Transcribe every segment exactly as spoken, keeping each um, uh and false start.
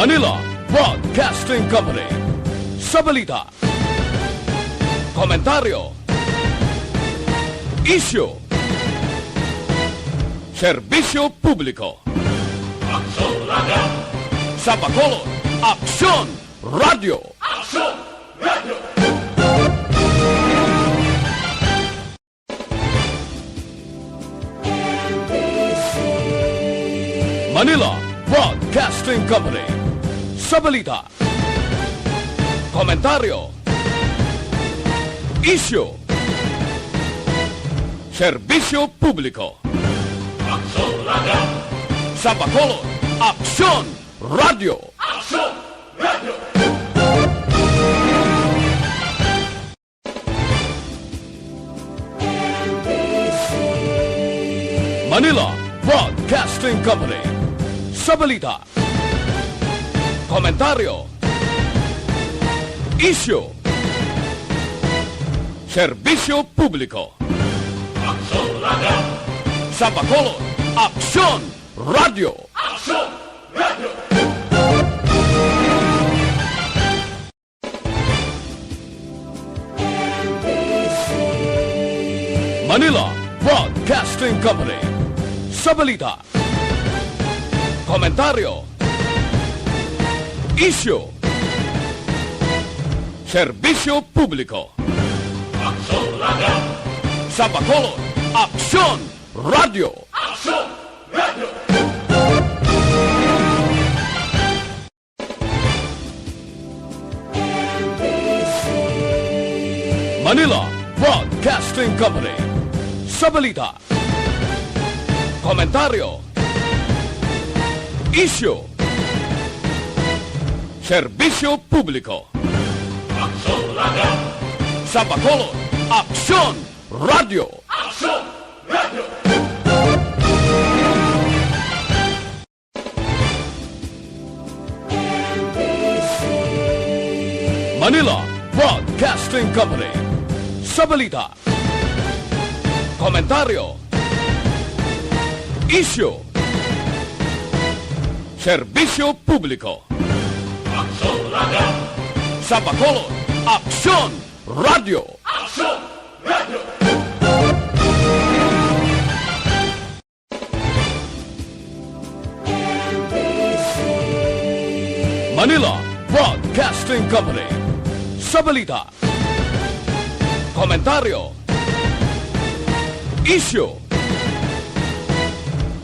Manila Broadcasting Company. Sa balita, komentaryo, isyu, serbisyo publiko. Aksyon Radyo. Sa Bacolod, Aksyon Radyo. Aksyon Radyo. Manila Broadcasting Company. Sa balita, komentaryo, isyu, serbisyo publiko. Aksyon Radyo. Sa Bacolod, Aksyon Radyo. Aksyon Radyo. Manila Broadcasting Company. Sa balita, komentaryo, isyu, serbisyo publiko. Aksyon Radyo. Sa Bacolod, Aksyon Radyo. Aksyon Radyo. Manila Broadcasting Company. Sa balita, komentaryo, isyu, serbisyo publiko. Aksyon Radyo. Sa Bacolod, Aksyon Radyo. Aksyon Radyo. Manila Broadcasting Company. Sa balita, komentaryo, isyu, serbisyo publiko. Aksyon Radyo. Sa Bacolod, Aksyon Radyo. Aksyon Radyo. Manila Broadcasting Company. Sa balita, komentaryo, isyu, serbisyo publiko. Aksyon Radyo. Sa Bacolod, Aksyon Radyo. Aksyon Radyo. Manila Broadcasting Company. Sa balita, komentaryo, isyu,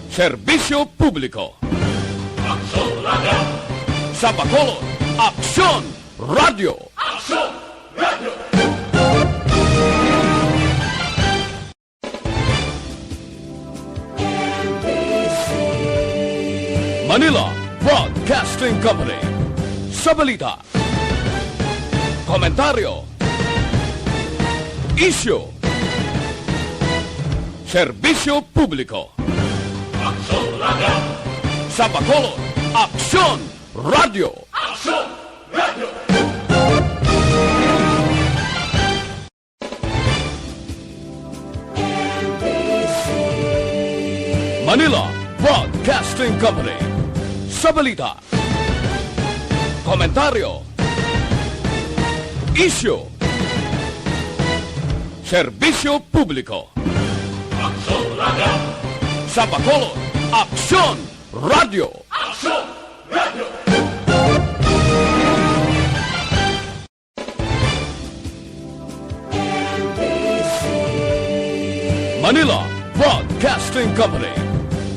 serbisyo publiko. Aksyon Radyo. Sa Bacolod, Aksyon Radyo. Aksyon Radyo. Manila Broadcasting Company. Sa balita, komentaryo, isyu, serbisyo publiko. Aksyon Radyo. Sa Bacolod, Aksyon Radyo. Aksyon Radyo. Manila Broadcasting Company. Sa balita, komentaryo, isyu, serbisyo publiko. Aksyon Radyo. Sa Bacolod, Aksyon Radyo. Aksyon Radyo. Manila Broadcasting Company.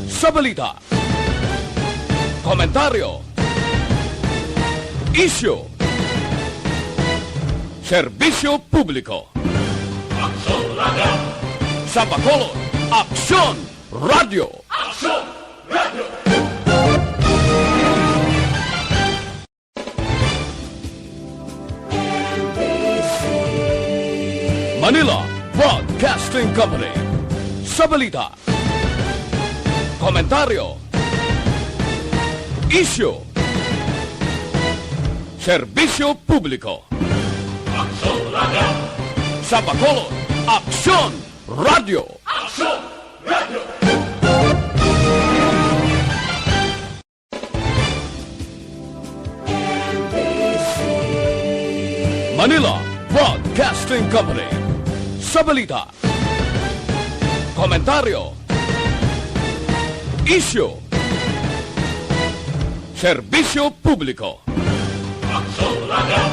Sa balita, komentaryo, isyu, serbisyo publiko. Aksyon Radyo. Sa Bacolod, Aksyon Radyo. Aksyon Radyo. Manila Broadcasting Company. Sa balita, komentaryo, isyu, serbisyo publiko. Aksyon Radyo. Sa Bacolod, Aksyon Radyo. Aksyon Radyo. Manila Broadcasting Company. Sa balita, komentaryo, isyu, serbisyo publiko. Aksyon Radio!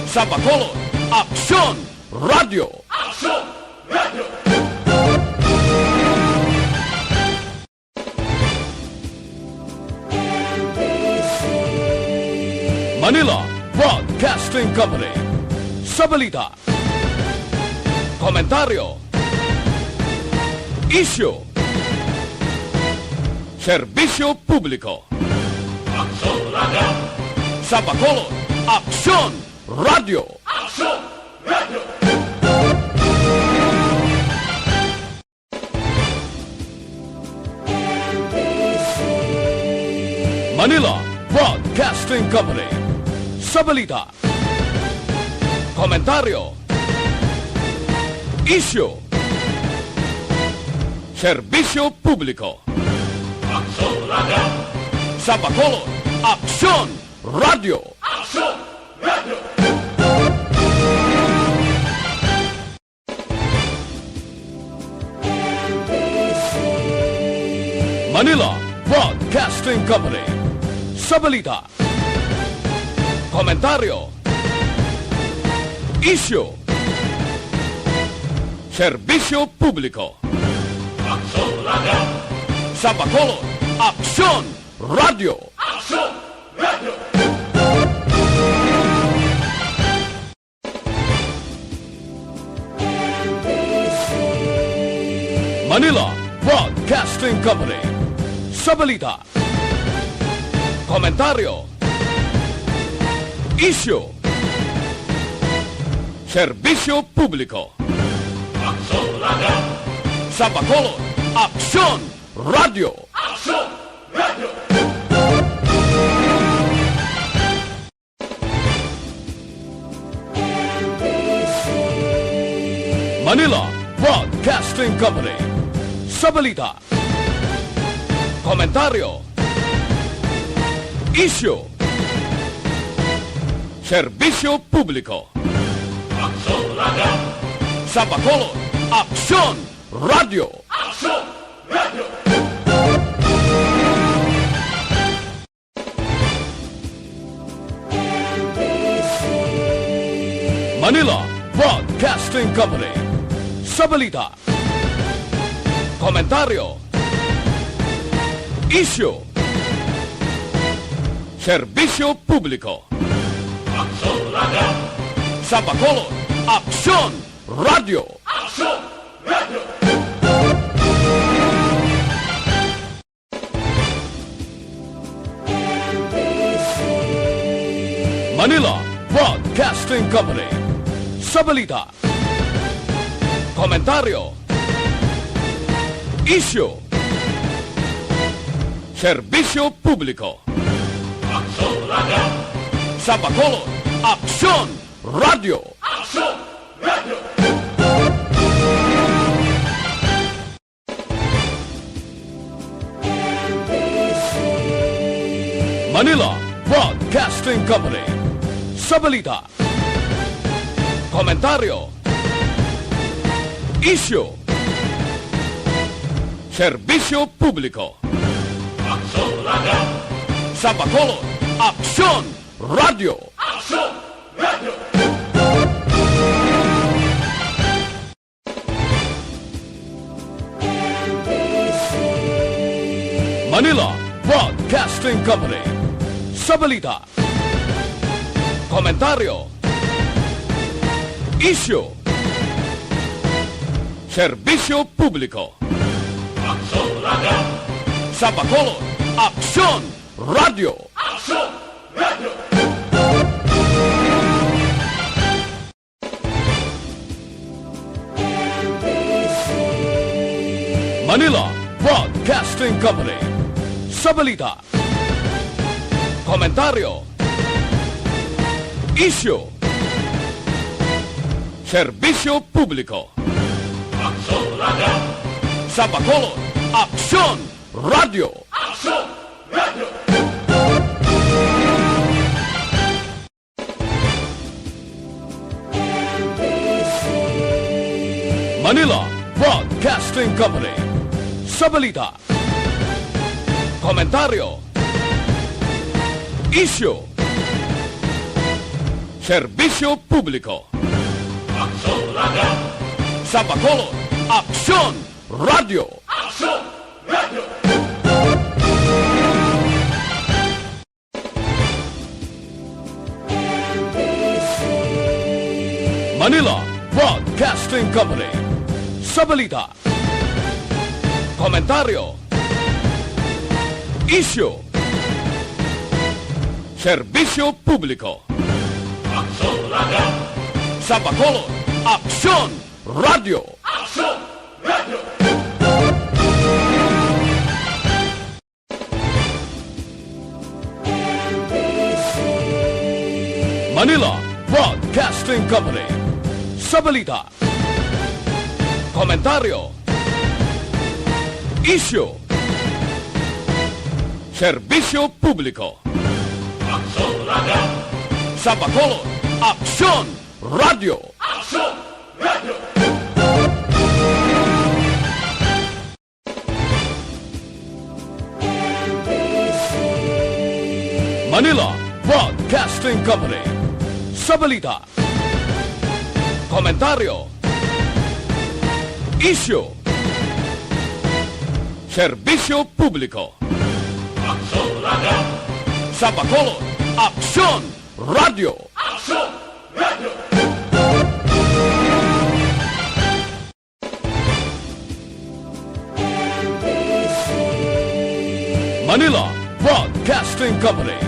Sa Bacolod, Aksyon Radio! Aksyon Radio! Manila Broadcasting Company. Sa balita, komentaryo, isyu, serbisyo publiko. Aksyon Radio! Sa Bacolod, Aksyon Radio! Aksyon Radio! Manila Broadcasting Company. Sa balita, komentaryo, isyu, serbisyo publiko. Aksyon Radio! Sa Bacolod, Aksyon Radio! Aksyon Radio! Manila Broadcasting Company. Sa balita, komentaryo, isyu, serbisyo publiko. Aksyon Radio! Sa Bacolod, Aksyon Radio! Aksyon Radio! Manila Broadcasting Company. Sa balita, komentaryo, isyu, serbisyo publiko. Aksyon Radio! Sa Bacolod, Aksyon Radio! Aksyon Radio! Manila Broadcasting Company. Sa balita, komentaryo, isyu, serbisyo publiko. Aksyon Radio! Sa Bacolod, Aksyon Radio! Aksyon Radio! Manila Broadcasting Company. Sa balita, komentaryo, isyu, serbisyo publiko. Aksyon Radio! Sa Bacolod, Aksyon Radio! Aksyon Radio! Manila Broadcasting Company. Sa balita, komentaryo, isyu, serbisyo publiko. Aksyon Radio! Sa Bacolod, Aksyon Radio! Aksyon Radio! Manila Broadcasting Company. Sa balita, komentaryo, isyu, serbisyo publiko. Aksyon Radio! Sa Bacolod, Aksyon Radio! Aksyon Radio! Manila Broadcasting Company. Sa balita, komentaryo, isyu, serbisyo publiko. Aksyon Radio! Sa Bacolod, Aksyon Radio! Aksyon Radio! Manila Broadcasting Company. Sa balita, komentaryo, isyu, serbisyo publiko. Aksyon Radio! Sa Bacolod, Aksyon Radio! Aksyon Radio! Company. Sa balita, komentaryo, isyu, serbisyo publiko. Aksyon Radyo. Sa Bacolod, Aksyon Radyo. Aksyon Radyo. Manila Broadcasting Company. Sa balita, komentaryo, isyu, serbisyo publiko. Aksyon Radyo. Sa Bacolod, Aksyon Radyo. Aksyon Radyo. Manila Broadcasting Company. Sa balita, komentaryo, isyu, serbisyo publiko. Aksyon Radyo. Sa Bacolod, Aksyon Radyo. Aksyon Radyo. Manila Broadcasting Company. Sa balita, komentaryo, isyu, serbisyo publiko. Aksyon Radyo. Sa Bacolod, Aksyon Radyo. Aksyon Radyo. Manila Broadcasting Company.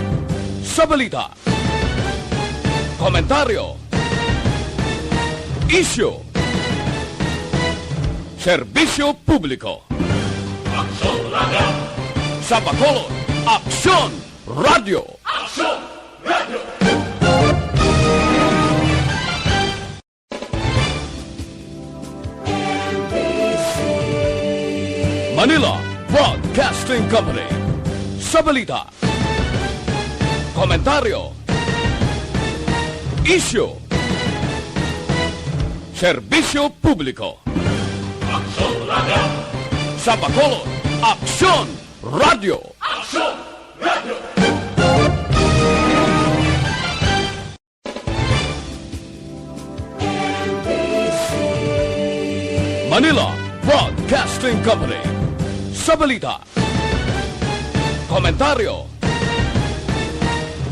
Sa balita, komentaryo, isyu, serbisyo publiko. Aksyon Radyo. Sa Bacolod, Aksyon Radyo. Aksyon Radyo. Manila Broadcasting Company. Sa balita, komentaryo, isyu, serbisyo publiko. Aksyon Radyo. Sa Bacolod, Aksyon Radyo. Aksyon Radyo. Manila Broadcasting Company. Sa balita, komentaryo,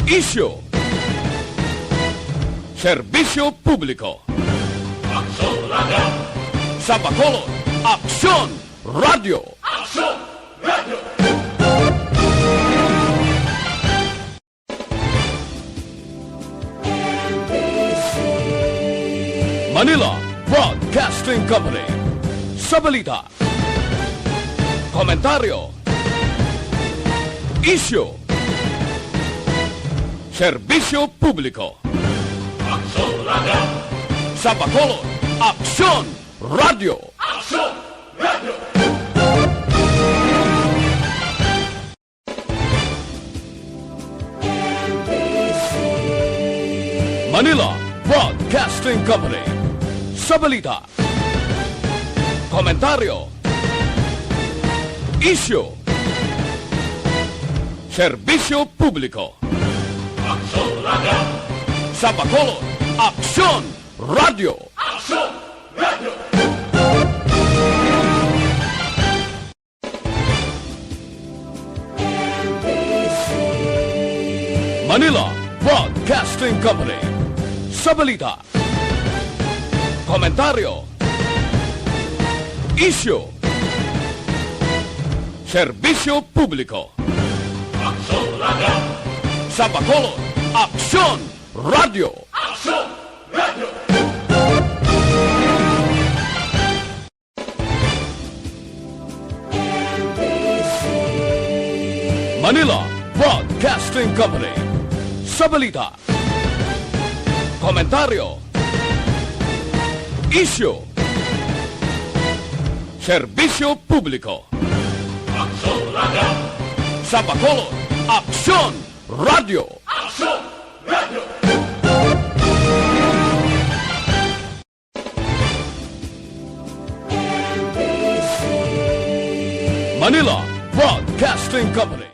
isyu, serbisyo publiko. Aksyon Radyo. Sa Bacolod, Aksyon Radyo. Aksyon Radyo. Manila Broadcasting Company. Sa balita, komentaryo, isyu, serbisyo publiko. Aksyon Radyo. Sa Bacolod, Aksyon Radyo. Aksyon Radyo. Manila Broadcasting Company. Sa balita, komentaryo, isyu, serbisyo publiko. Aksyon Radyo. Sa Bacolod, Aksyon Radyo. Aksyon Radyo. Manila Broadcasting Company. Sa balita, komentaryo, isyu, serbisyo publiko. Aksyon Radyo. Sa Bacolod, Aksyon Radyo. Aksyon Radyo. Manila Broadcasting Company. Sa balita, komentaryo, isyu, serbisyo publiko. Aksyon Radyo. Sa Bacolod, Aksyon Radyo. Aksyon Radyo. Manila Broadcasting Company.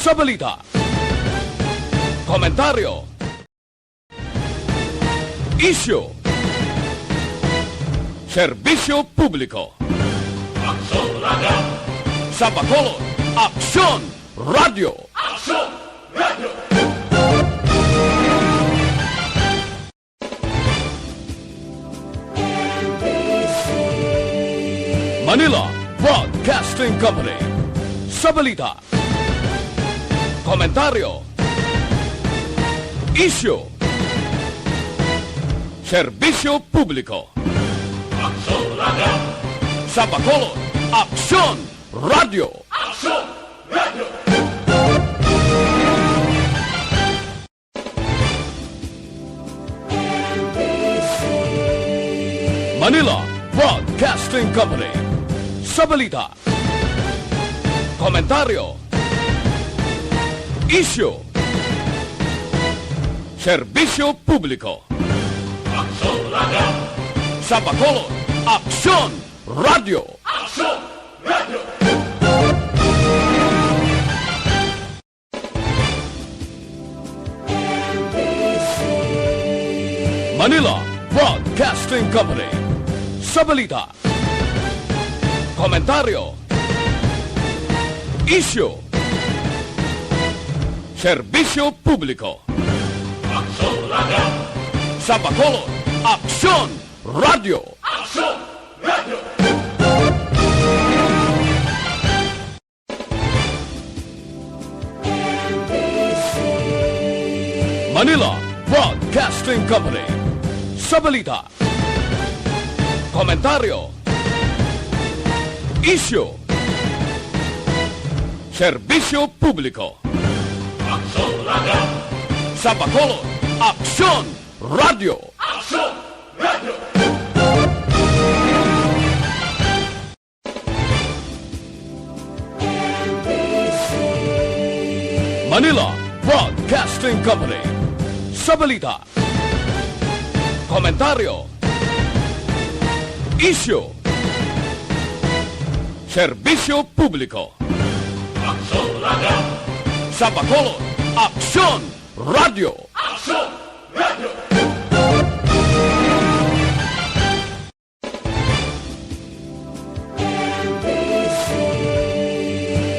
Sa balita, komentaryo, isyu, serbisyo publiko. Aksyon Radio! Sa Bacolod, Aksyon Radio! Aksyon Radio! Manila Broadcasting Company. Sa balita, komentaryo, isyu, serbisyo publiko. Aksyon Radio! Sa Bacolod, Aksyon Radio! Aksyon Radio! Manila Broadcasting Company. Sa balita, komentaryo, isyu, serbisyo publiko. Aksyon Radio! Sa Bacolod, Aksyon Radio! Aksyon Radio! Manila Broadcasting Company. Sa balita, komentaryo, isyu, serbisyo publiko. Aksyon Radio! Sa Bacolod, Aksyon Radio! Aksyon Radio! Manila Broadcasting Company. Sa balita, komentaryo, isyu, serbisyo publiko. Aksyon Radio! Sa Bacolod, Aksyon Radio! Aksyon Radio! Manila Broadcasting Company. Sa balita, komentaryo, isyu, serbisyo publiko. Aksyon Radio! Sa Bacolod, Aksyon Radio! Aksyon Radio!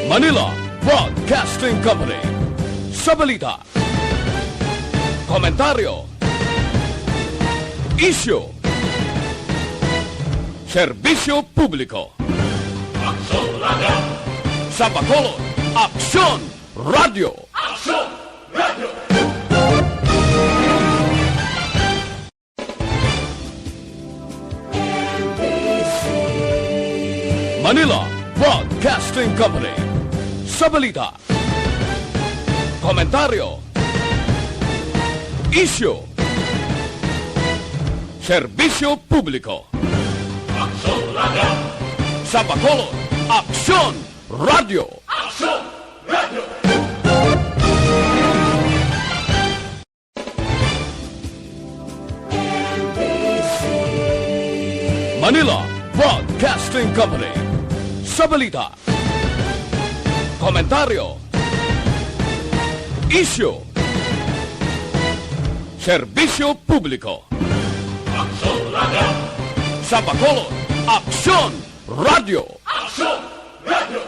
Manila Broadcasting Company. Sa balita, komentaryo, isyu, serbisyo publiko. Aksyon Radio! Sa Bacolod, Aksyon Radio! Aksyon Radio! Manila Broadcasting Company. Sa balita, komentaryo, isyu, serbisyo publiko. Aksyon Radio! Sa Bacolod, Aksyon Radio! Aksyon Radio! Manila Broadcasting Company. Sa balita, komentaryo, isyu, serbisyo publiko. Aksyon Radio! Sa Bacolod, Aksyon Radio! Aksyon Radio!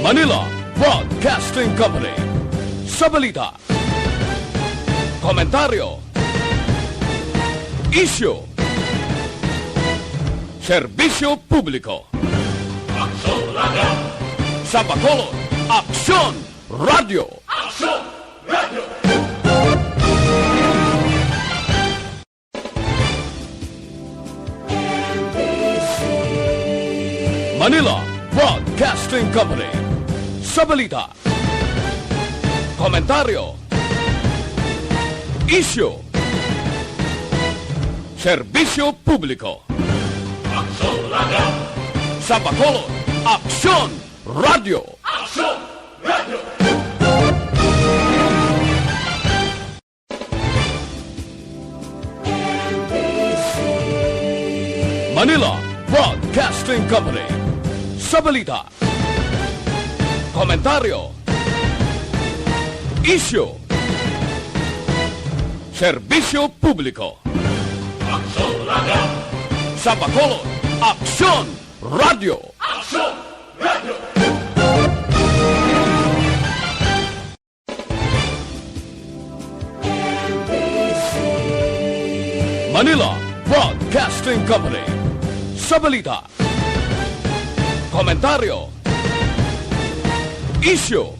Manila Broadcasting Company. Sa balita, komentaryo, isyu, serbisyo publiko. Aksyon Radio! Sa Bacolod, Aksyon Radio! Aksyon Radio! Manila Broadcasting Company. Sa balita, komentaryo, isyu, serbisyo publiko. Aksyon Radio! Sa Bacolod, Aksyon Radio! Aksyon Radio! Manila Broadcasting Company. Sa balita, komentaryo, isyu, serbisyo publiko. Aksyon Radio. Sa Bacolod, Aksyon Radio. Aksyon Radio. Manila Broadcasting Company. Sa balita, komentaryo, isyu,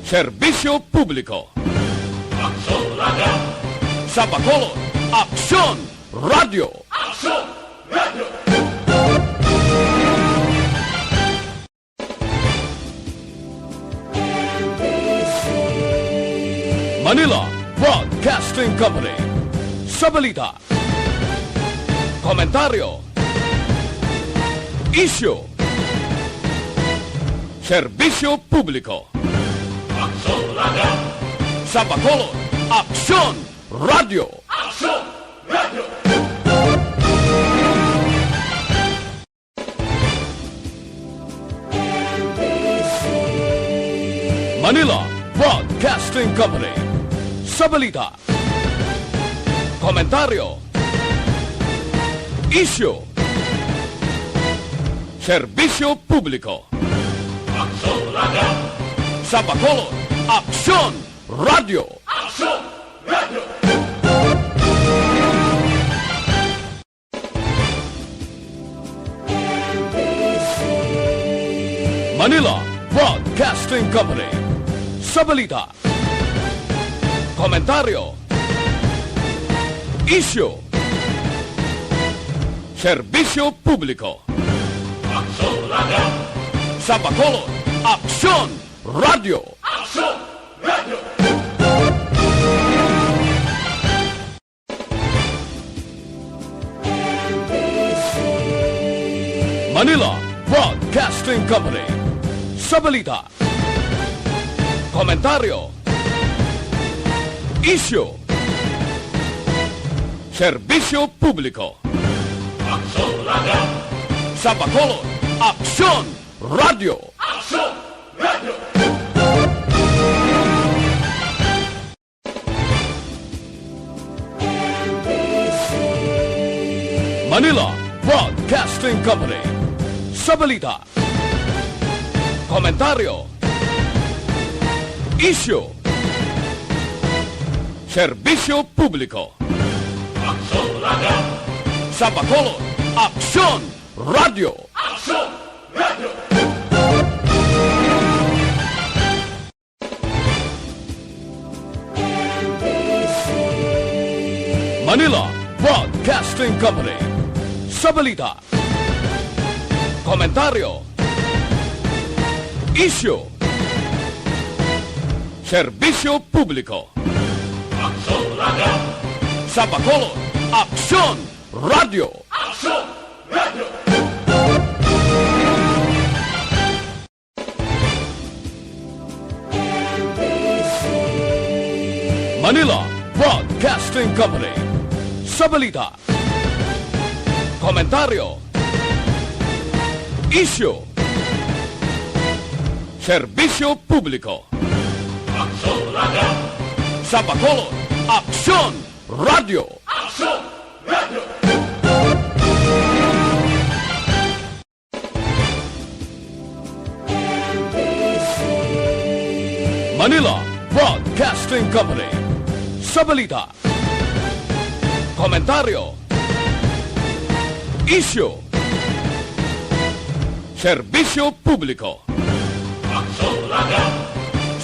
serbisyo publiko. Aksyon Radio. Sa Bacolod, Aksyon Radio. Aksyon Radio. Manila Broadcasting Company. Sa balita, komentaryo, isyu, serbisyo publiko. Aksyon Radio. Sa Bacolod, Aksyon Radio. Aksyon Radio. Manila Broadcasting Company. Sa balita, komentaryo, isyu, serbisyo publiko. Aksyon Radio. Sa Bacolod, Aksyon Radio. Aksyon Radio. Manila Broadcasting Company. Sa balita, komentaryo, isyu, serbisyo publiko. Aksyon Radio. Sa Bacolod, Aksyon Radio. Aksyon Radio. Manila Broadcasting Company. Sa balita, komentaryo, isyu, serbisyo publiko. Aksyon Radio. Sa Bacolod, Aksyon Radio. Aksyon Radio. Manila Broadcasting Company. Sa balita, komentaryo, isyu, serbisyo publiko. Aksyon Radio. Sa Bacolod, Aksyon Radio. Aksyon Radio. Manila Broadcasting Company. Sa balita, komentaryo, isyu, serbisyo publiko. Aksyon Radio. Sa Bacolod, Aksyon Radio. Aksyon Radio. Manila Broadcasting Company. Sa balita, komentaryo, isyu, serbisyo publiko. Aksyon Radio. Sa Bacolod, Aksyon Radio. Aksyon Radio. Manila Broadcasting Company. Sa balita, komentaryo, isyu, serbisyo publiko. Aksyon Radio.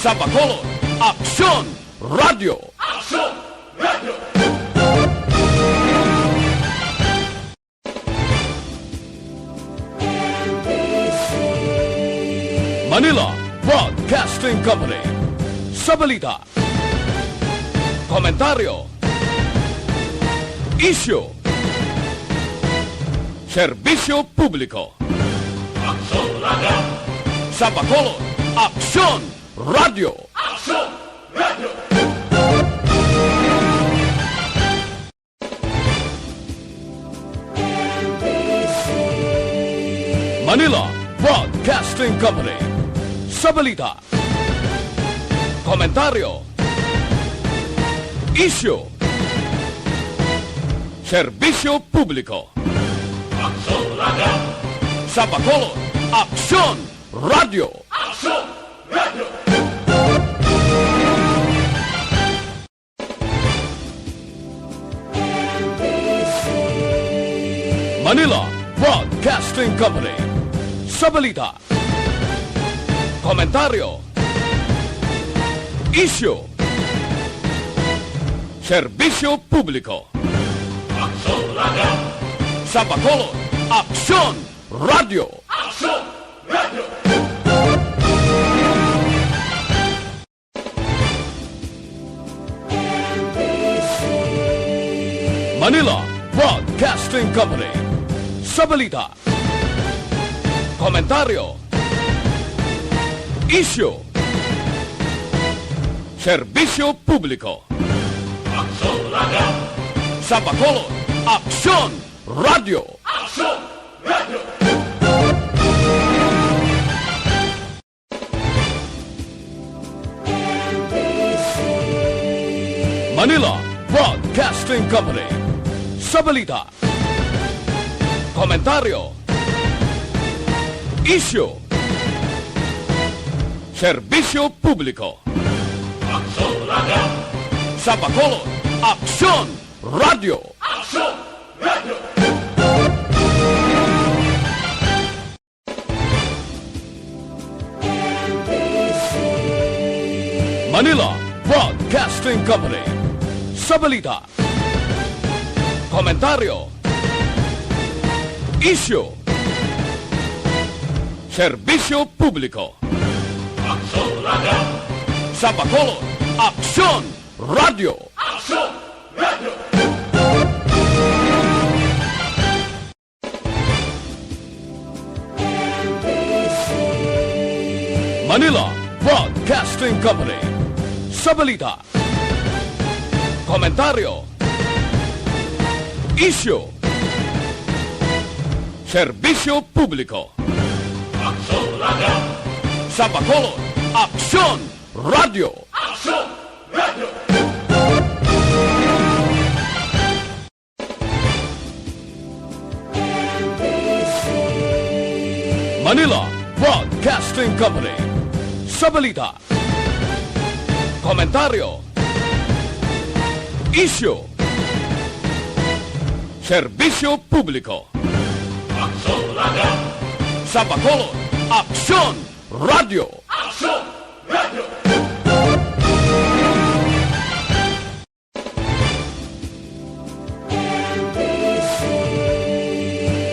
Sa Bacolod, Aksyon Radio. Aksyon Radio. Manila Broadcasting Company. Sa balita, komentaryo, isyu, serbisyo publiko. Aksyon Radio. Sa Bacolod, Aksyon Radio. Aksyon Radio. Manila Broadcasting Company. Sa balita, komentaryo, isyu, serbisyo publiko. Aksyon Radio. Sa Bacolod, Aksyon Radio. Aksyon Radio. Manila Broadcasting Company. Sa balita, komentaryo, isyu, serbisyo publiko. Aksyon Radio. Sa Bacolod, Aksyon Radio. Aksyon Radio. Manila Broadcasting Company. Sa balita, komentaryo, isyu, serbisyo publiko. Aksyon Radio. Sa Bacolod, Aksyon Radio. Aksyon Radio. Manila Broadcasting Company. Sa balita, komentaryo, isyu, serbisyo publiko. Aksyon Radio. Sa Bacolod, Aksyon Radio. Aksyon Radio. Manila Broadcasting Company. Sa balita, komentaryo, isyu, serbisyo publiko. Aksyon Radio. Sa Bacolod, Aksyon Radio. Aksyon Radio. Manila Broadcasting Company. Sa balita, komentaryo, isyu, serbisyo publiko. Aksyon Radio. Sa Bacolod, Aksyon Radio. Aksyon Radio. Manila Broadcasting Company. Sa balita, komentaryo, isyu, serbisyo publiko. Aksyon Radio. Sa Bacolod, Aksyon Radio. Aksyon Radio.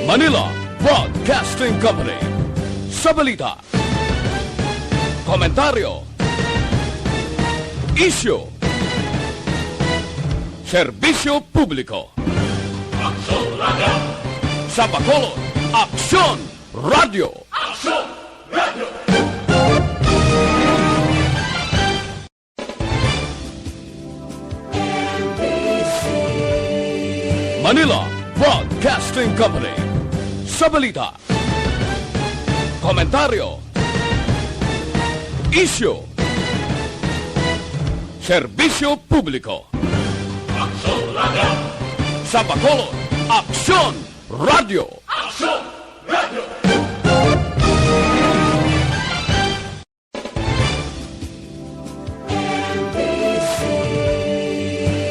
Manila Broadcasting Company. Sa balita, komentaryo, isyu, serbisyo publiko. Aksyon Radio. Sa Bacolod, Aksyon Radio. Aksyon Radio. Manila Broadcasting Company. Sa balita, komentaryo, isyu, serbisyo publiko. Aksyon Radio. Sa Bacolod, Aksyon Radio. Aksyon Radio.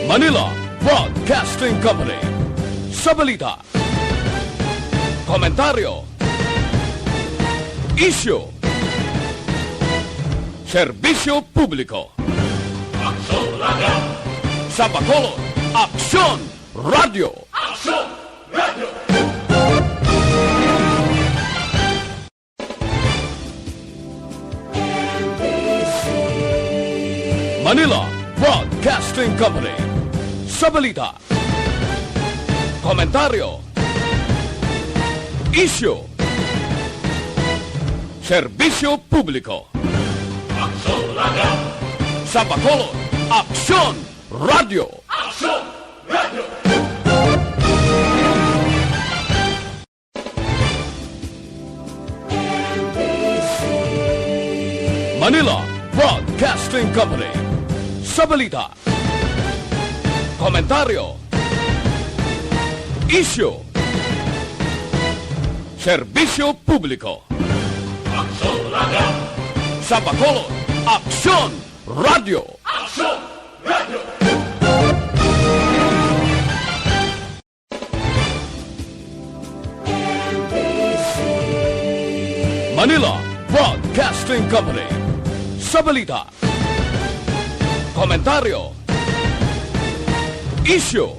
Manila Broadcasting Company. Sa balita, komentaryo, isyu, serbisyo publiko. Aksyon Radio. Sa Bacolod, Aksyon Radio. Aksyon Radio. Manila Broadcasting Company. Sa balita, komentaryo, isyu, serbisyo publiko. Aksyon Radio. Sa Bacolod, Aksyon Radio. Aksyon Radio. Manila Broadcasting Company. Sa balita, komentaryo, isyu, serbisyo publiko. Aksyon Radio. Sa Bacolod, Aksyon Radio. Aksyon Radio. Manila Broadcasting Company. Sa balita, komentaryo, isyu,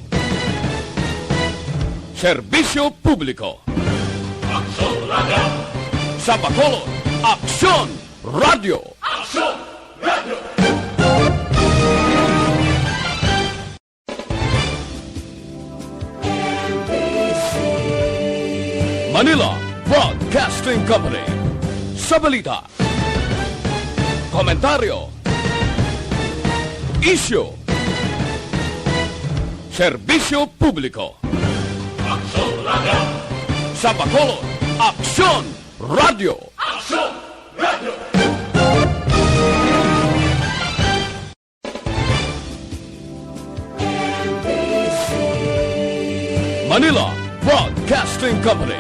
serbisyo publiko. Aksyon Radio. Sa Bacolod, Aksyon Radio. Aksyon Radio. Manila Broadcasting Company. Sa balita, komentaryo, isyu, serbisyo publiko. Aksyon Radio. Sa Bacolod, Aksyon Radio. Aksyon Radio. Manila Broadcasting Company.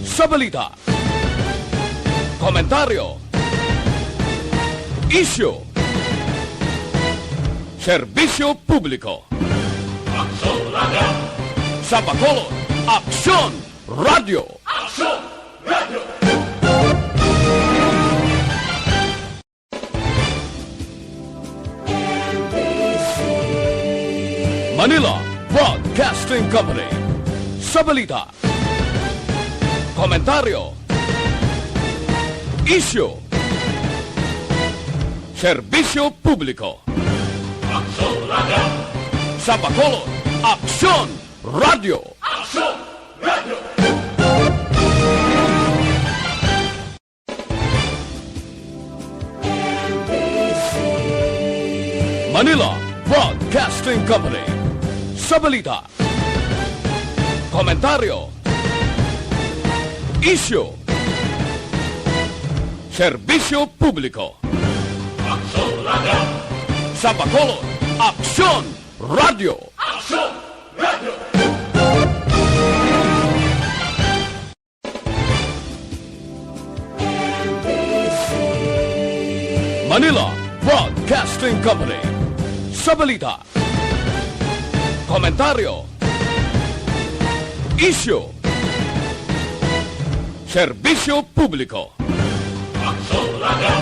Sa balita, komentaryo, isyu, serbisyo publiko. Aksyon Radio. Sa Bacolod, Aksyon Radio. Aksyon Radio. Manila Broadcasting Company. Sa balita, komentaryo, isyu, serbisyo publiko. Aksyon Radio. Sa Bacolod, Aksyon Radio. Aksyon Radio. Manila Broadcasting Company. Sa balita, komentaryo, isyu, serbisyo publiko. Aksyon Radio. Sa Bacolod, Aksyon Radio. Aksyon Radio. Manila Broadcasting Company. Sa balita, komentaryo, isyu, serbisyo publiko. Aksyon Radio.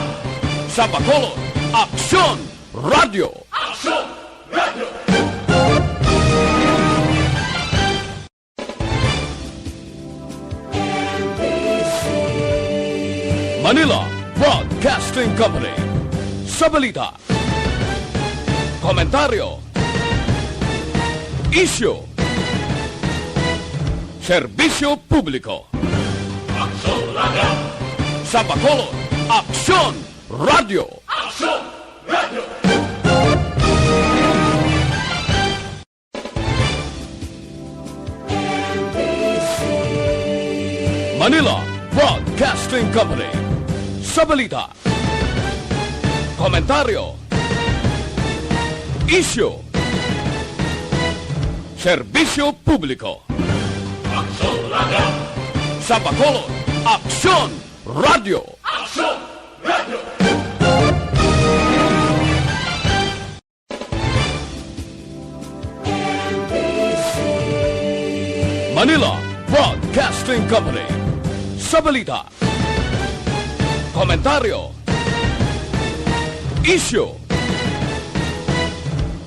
Sa Bacolod, Aksyon Radio. Aksyon Radio. Manila Broadcasting Company. Sa balita, komentaryo, isyu, serbisyo publiko. Aksyon Radio. Sa Bacolod, Aksyon Radio. Aksyon Radio. Manila Broadcasting Company. Sa balita, komentaryo, isyu, serbisyo publiko. Aksyon Radio. Sa Bacolod, Aksyon Radio. Aksyon Radio. Manila Broadcasting Company. Sa balita, komentaryo, isyu,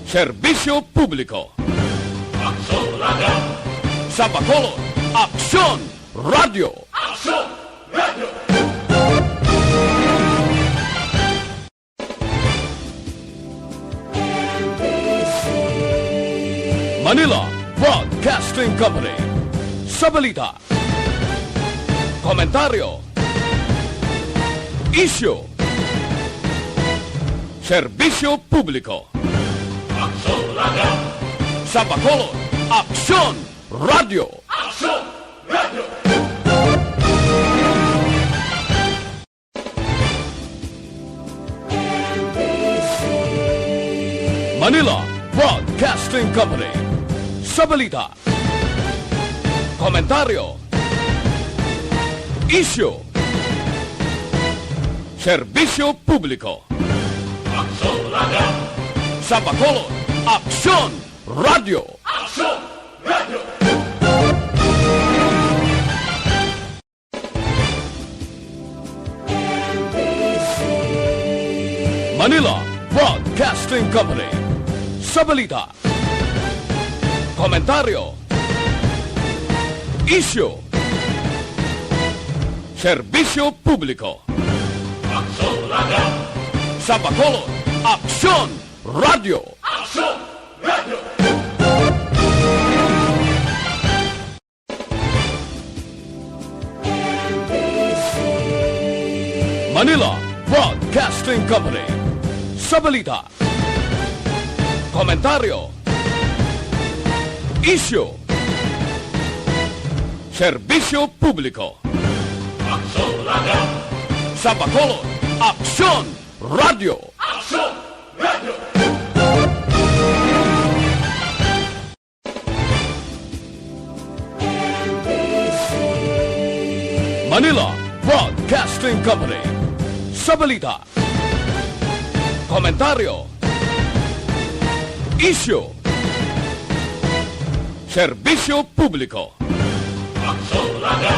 serbisyo publiko. Aksyon Radio. Sa Bacolod, Aksyon Radio. Aksyon Radio. Manila Broadcasting Company. Sa balita, komentaryo, isyu, serbisyo publiko. Aksyon Radio. Sa Bacolod, Aksyon Radio. Aksyon Radio. Manila Broadcasting Company. Sa balita, komentaryo, isyu, serbisyo publiko. Aksyon Radio! Sa Bacolod, Aksyon Radio! Aksyon Radio! Manila Broadcasting Company. Sa balita, komentaryo, isyu, serbisyo publiko. Aksyon Radio! Sa Bacolod, Aksyon Radio! Aksyon Radio! Manila Broadcasting Company. Sa balita, komentaryo, isyu, serbisyo publiko. Aksyon Radio! Sa Bacolod, Aksyon Radio! Aksyon Radio! Manila Broadcasting Company. Sa balita, komentaryo, isyu, serbisyo publiko. Aksyon Radio!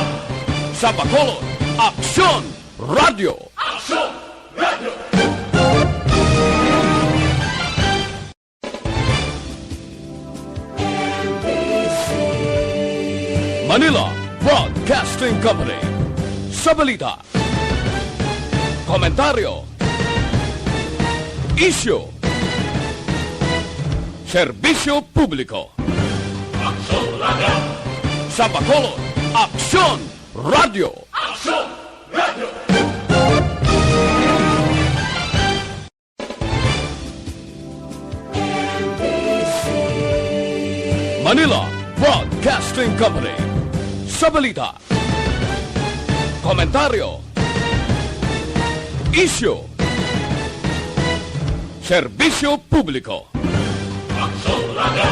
Sa Bacolod, Aksyon Radio! Aksyon Radio! Manila Broadcasting Company. Sa balita, komentaryo, isyu, serbisyo publiko. Aksyon Radio! Sa Bacolod, Aksyon Radio! Aksyon Radio! Manila Broadcasting Company. Sa balita, komentaryo, isyu, serbisyo publiko. Aksyon Radio!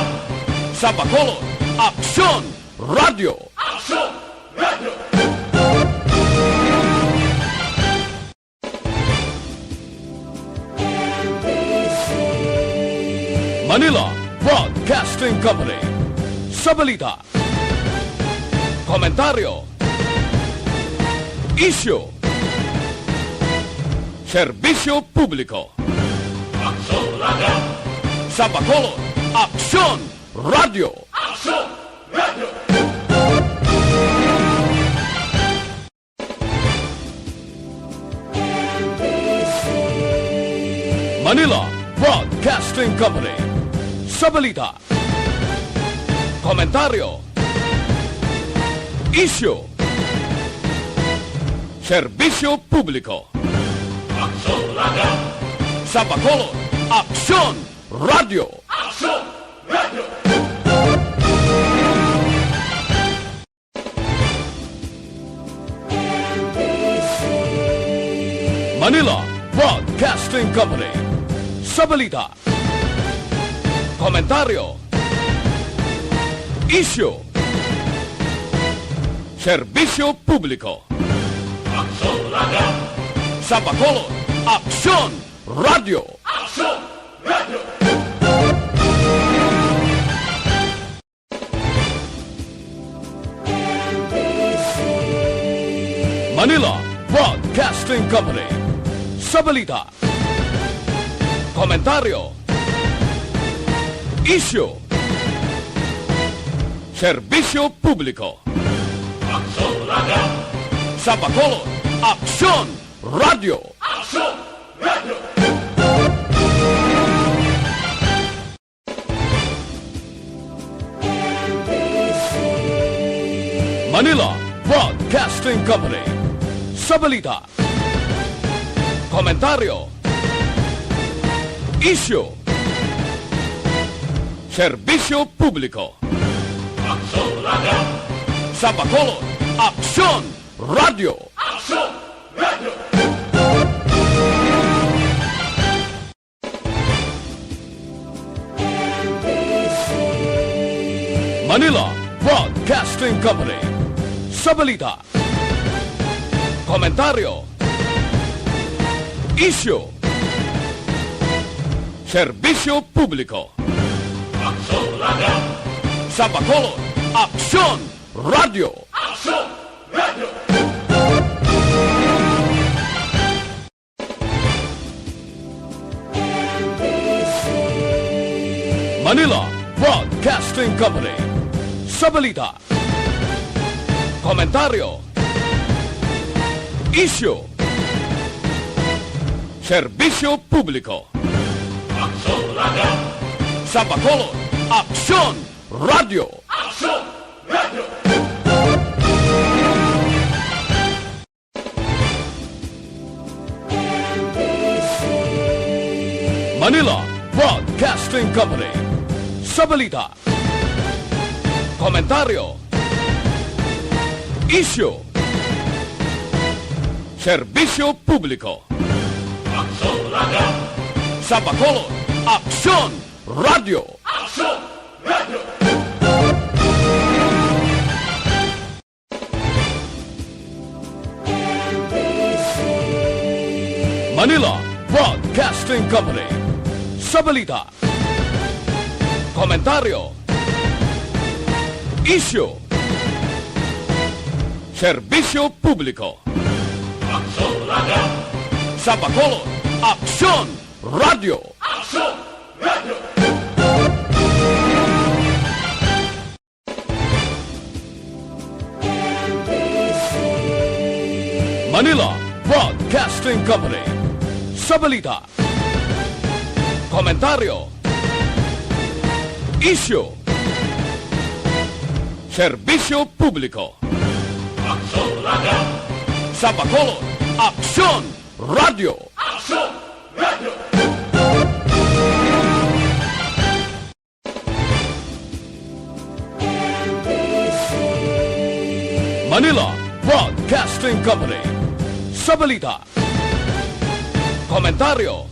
Sa Bacolod, Aksyon Radio! Aksyon Radio! Manila Broadcasting Company. Sa balita, komentaryo, isyu, serbisyo publiko. Aksyon Radio! Sa Bacolod, Aksyon Radio! Aksyon Radio! Manila Broadcasting Company. Sa balita, komentaryo, isyu, serbisyo publiko. Aksyon Radio! Sa Bacolod, Aksyon Radio! Aksyon Radio! Manila Broadcasting Company. Sa balita, komentaryo, isyu, serbisyo publiko. Aksyon Radio! Sa Bacolod, Aksyon Radio! Aksyon Radio! Manila Broadcasting Company. Sa balita, komentaryo, isyu, serbisyo publiko. Aksyon Radio! Sa Bacolod, Aksyon Radio! Aksyon Radio! Manila Broadcasting Company. Sa balita, komentaryo, isyu, serbisyo publiko. Aksyon Radio! Sa Bacolod, Aksyon Radio! Aksyon Radio! Manila Broadcasting Company. Sa balita, komentaryo, isyu, serbisyo publiko. Aksyon Radio. Sa Bacolod, Aksyon Radio. Aksyon Radio. Manila Broadcasting Company. Sa balita, komentaryo, isyu, serbisyo publiko. Aksyon Radio. Sa Bacolod, Aksyon Radio. Aksyon Radio. Manila Broadcasting Company. Sa balita, komentaryo, isyu, serbisyo publiko. Aksyon Radio. Sa Bacolod, Aksyon Radio. Aksyon Radio. Manila Broadcasting Company. Sa balita, komentaryo, isyu, serbisyo publiko. Aksyon Radio. Sa Bacolod, Aksyon Radio. Aksyon Radio. Manila Broadcasting Company. Sa balita, komentaryo, isyu, serbisyo publiko. Aksyon Radio. Sa Bacolod, Aksyon Radio. Aksyon Radio. Manila Broadcasting Company. Sa balita, komentaryo,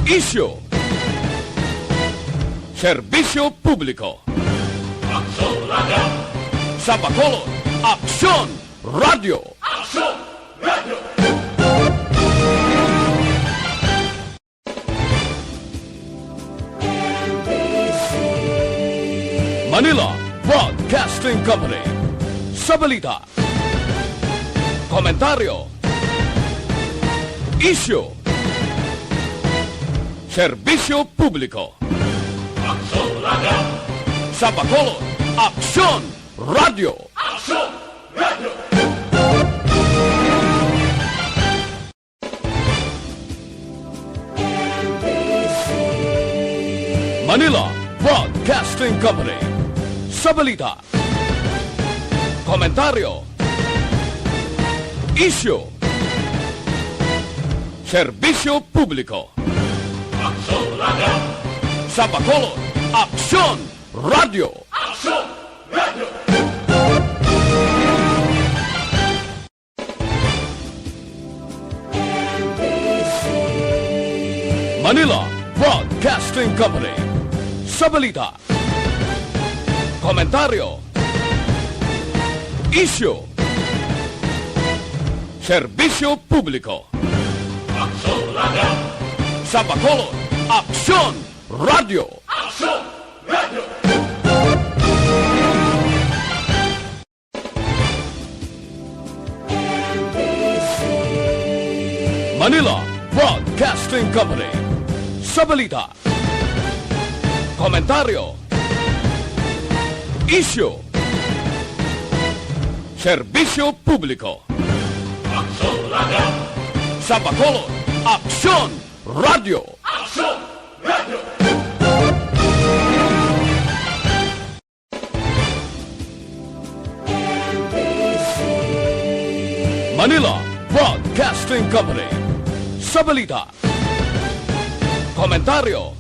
isyu, serbisyo publiko. Aksyon Radio. Sa Bacolod, Aksyon Radio. Aksyon Radio. Manila Broadcasting Company. Sa balita, komentaryo, isyu, serbisyo publiko. Aksyon Radio. Sa Bacolod, Aksyon Radio. Aksyon Radio. Manila Broadcasting Company. Sa balita, komentaryo, isyu, serbisyo publiko. Aksyon Radio. Sa Bacolod, Aksyon Radio. Aksyon Radio. Manila Broadcasting Company. Sa balita, komentaryo, isyu, serbisyo publiko. Aksyon Radio. Sa Bacolod, Aksyon Radio. Aksyon Radio. Manila Broadcasting Company. Sa balita, komentaryo, isyu, serbisyo publiko. Aksyon Radio. Sa Bacolod, Aksyon Radio. Aksyon Radio. Manila Broadcasting Company. Sa balita, komentaryo,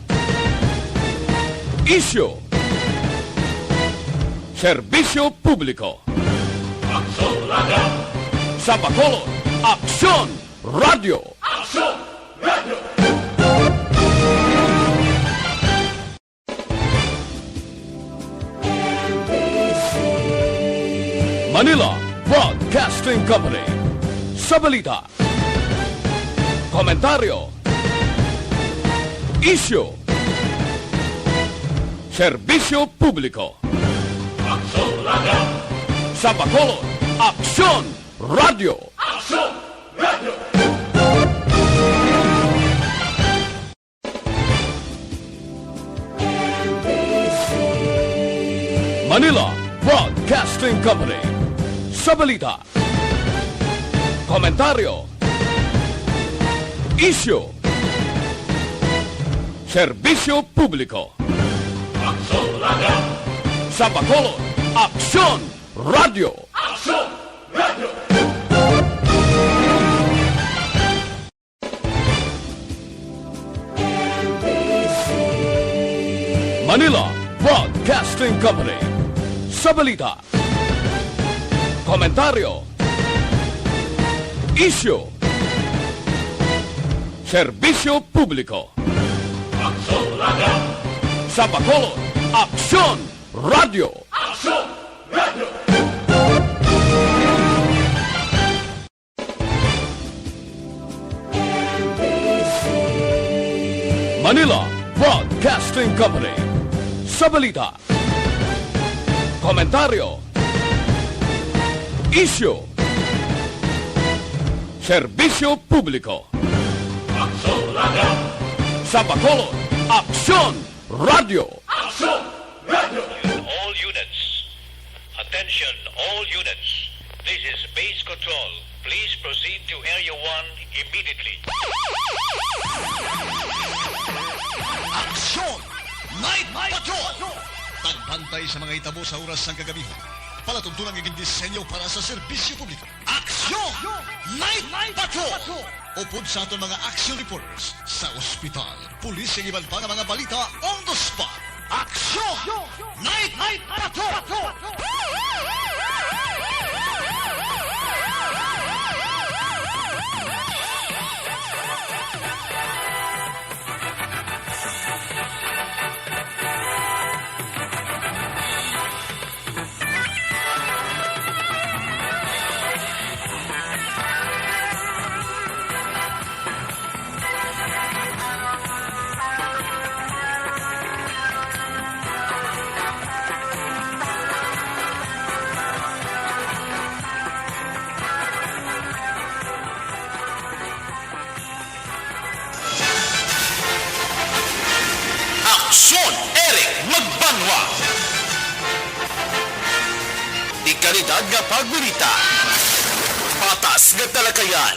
isyu, serbisyo publiko. Aksyon Radio. Sa Bacolod, Aksyon Radio. Aksyon Radio. Manila Broadcasting Company. Sa balita, komentaryo, isyu, serbisyo publiko. Aksyon Radio! Sa Bacolod, Aksyon Radio! Aksyon Radio! Manila Broadcasting Company. Sa balita, komentaryo, isyu, serbisyo publiko. Aksyon Radio! Sa Bacolod, Aksyon Radio! Aksyon Radio! Manila Broadcasting Company. Sa balita, komentaryo, isyu, serbisyo publiko. Aksyon Radio! Sa Bacolod, Aksyon Radio! Aksyon Radio! Manila Broadcasting Company. Sa balita, komentaryo, isyu, serbisyo publiko. Aksyon Radio! Sa Bacolod, Aksyon Radio! Aksyon Radio! All units. Attention, all units. This is Base Control. Please proceed to Area one immediately. Aksyon! Night Patrol! Pagbantay sa mga hitabo sa oras sang kagabihan. Palatuntunan nga gindisenyo para sa serbisyo publiko. Aksyon! Night Patrol! Upod sa aton mga action reporters sa ospital, pulis, kag iban pa nga mga balita on the spot. Aksyon! Night Patrol! Aksyon, Eric Magbanwa. Dekalidad nga pagbalita. Patas nga talakayan.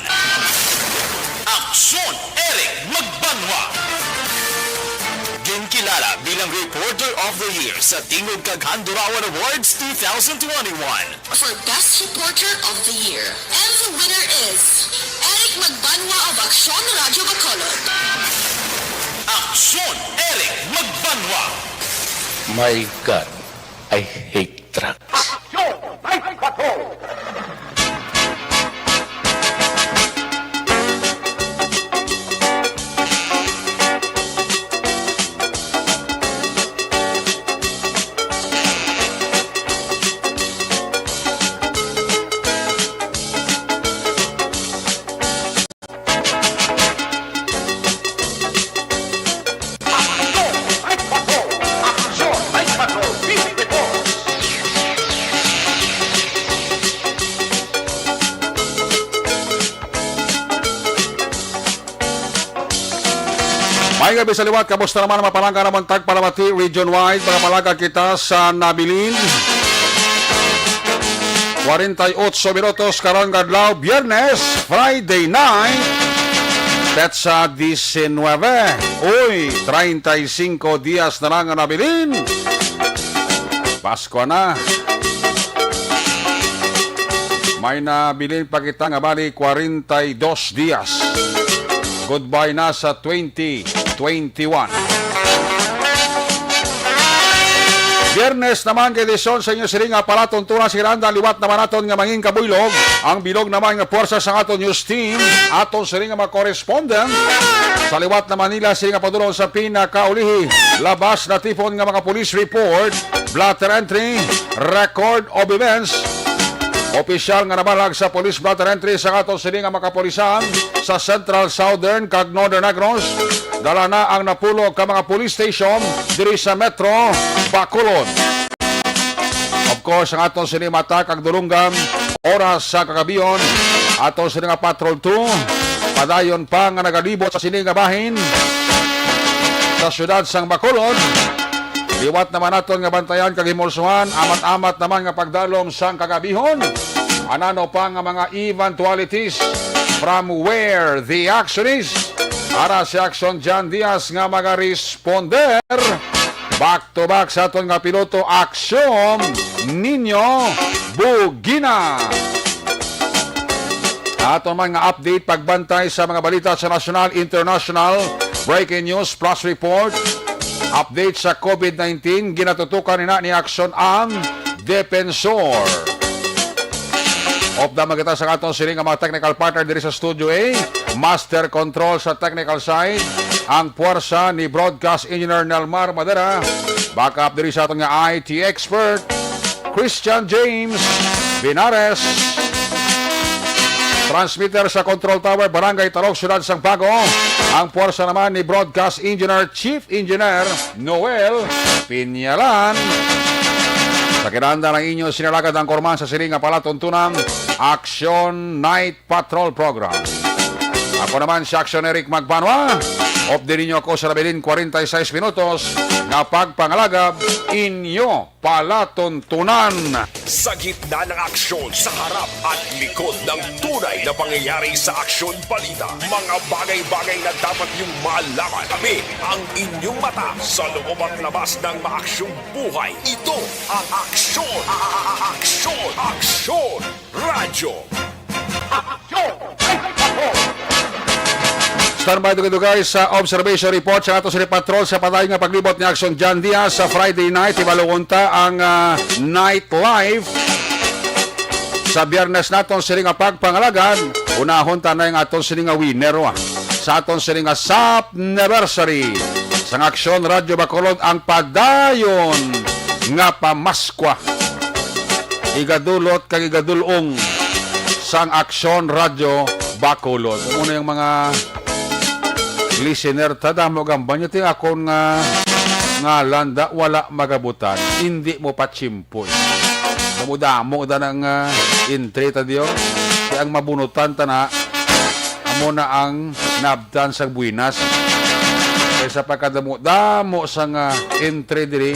Aksyon, Eric Magbanwa. Ginkilala bilang Reporter of the Year sa Tingog kag Handurawan Awards two thousand twenty-one. For Best Reporter of the Year. And the winner is Eric Magbanwa of Aksyon Radio Bacolod. Aksyon, Eric Magbanwa. My God, I hate trucks. Aksyon, Night Patrol! Maayong gabi sa liwat. Kamusta naman ang mga palangga namon tagpalamati region-wide? Mga palangga kita sa Nabilin. Kwarenta y otso minutos karon nga adlaw, Biyernes, Friday night. Petsa diecinueve. Uy, treinta y cinco dias na lang ang nabilin. Pasko na. May nabilin pa kita nga bali kwarenta y dos dias. Goodbye na sa twenty twenty-one. Biyernes naman kay edisyon sa inyo siring nga palatuntunan, si Randa, liwat naman naton nga mangin kabuylog. Ang bilog naman nga puwersa sa aton news team, aton siring nga mga correspondent. Sa liwat naman nila siring nga padulong sa pinakaulihi, labas na tipon nga mga police report, blotter entry, record of events, Opisyal nga nabalag sa police blotter entry sa aton sini nga mga kapulisan sa Central, Southern, kag Northern Negros, dala na ang napulo ka mga police station diri sa Metro Bacolod. Of course, ang aton sini mata kag dulunggan, oras sa kagabion, aton sini nga Patrol two, padayon pa nga nagalibot sa sini nga bahin sa siyudad sang Bacolod. Liwat naman naton nga bantayan kag himulsuhan, amat-amat naman nga pagdalom sang kagabihon. Anano pa nga mga eventualities from where the action is. Ara si Action John Diaz nga magaresponder. Back to back sa aton nga piloto, Action Niño Bugina. Aton man nga update, pagbantay sa mga balita sa nasyonal, international, breaking news, plus report, update sa COVID nineteen, ginatutukan nina ni Action ang Defensor. Update man kita sa aton sini nga mga technical partner diri sa Studio A, Master Control sa technical side, ang puwersa ni Broadcast Engineer Nelmar Madera, backup diri sa aton nga I T expert, Christian James Binares. Transmitter sa Control Tower, Barangay Tarok, Siyudad sang Bago. Ang puwersa naman ni Broadcast Engineer, Chief Engineer Noel Pinyalan. Sa kinahanglan ang inyo sinalagad ang kurman sa sini nga palatuntunan, Action Night Patrol Program. Ako naman si Action Eric Magbanwa. Update ninyo ako sa nabilin forty-six minutos nga pagpangalagad, inyo palatuntunan. Sa gitna ng aksyon, sa harap at likod ng tunay na pangyayari sa Aksyon Balita, mga bagay-bagay na dapat niyong malaman. Kami ang inyong mata sa loob at labas ng maaksyong buhay. Ito ang Aksyon, Aksyon, Aksyon Radyo. Standby, dugay-dugay sa observation report sa ato sa patrol sa patay nga paglibot ni Action John Diaz sa Friday night. Ibaluon ta ang, ah, night life sa Biyernes naton sini nga pagpangalagad. Unahon ta na ang aton sini nga winner, ah, sa aton sini nga sap anniversary sang Aksyon Radyo Bacolod, ang padayon nga pamaskwa, igadulot kag igadulong sang Aksyon Radyo Bacolod. Muna yung mga listener ta, damo gamban nyo, ti akon nga ngalan da, wala magabutan. Hindi mo patsimpoy. Damo-damo da nang, ah, entry ta diyo. Kaya ang mabunutan ta na, amo na ang nabtan sa buwinas. Kaysa pagkadamo-damo sa nga entry diri,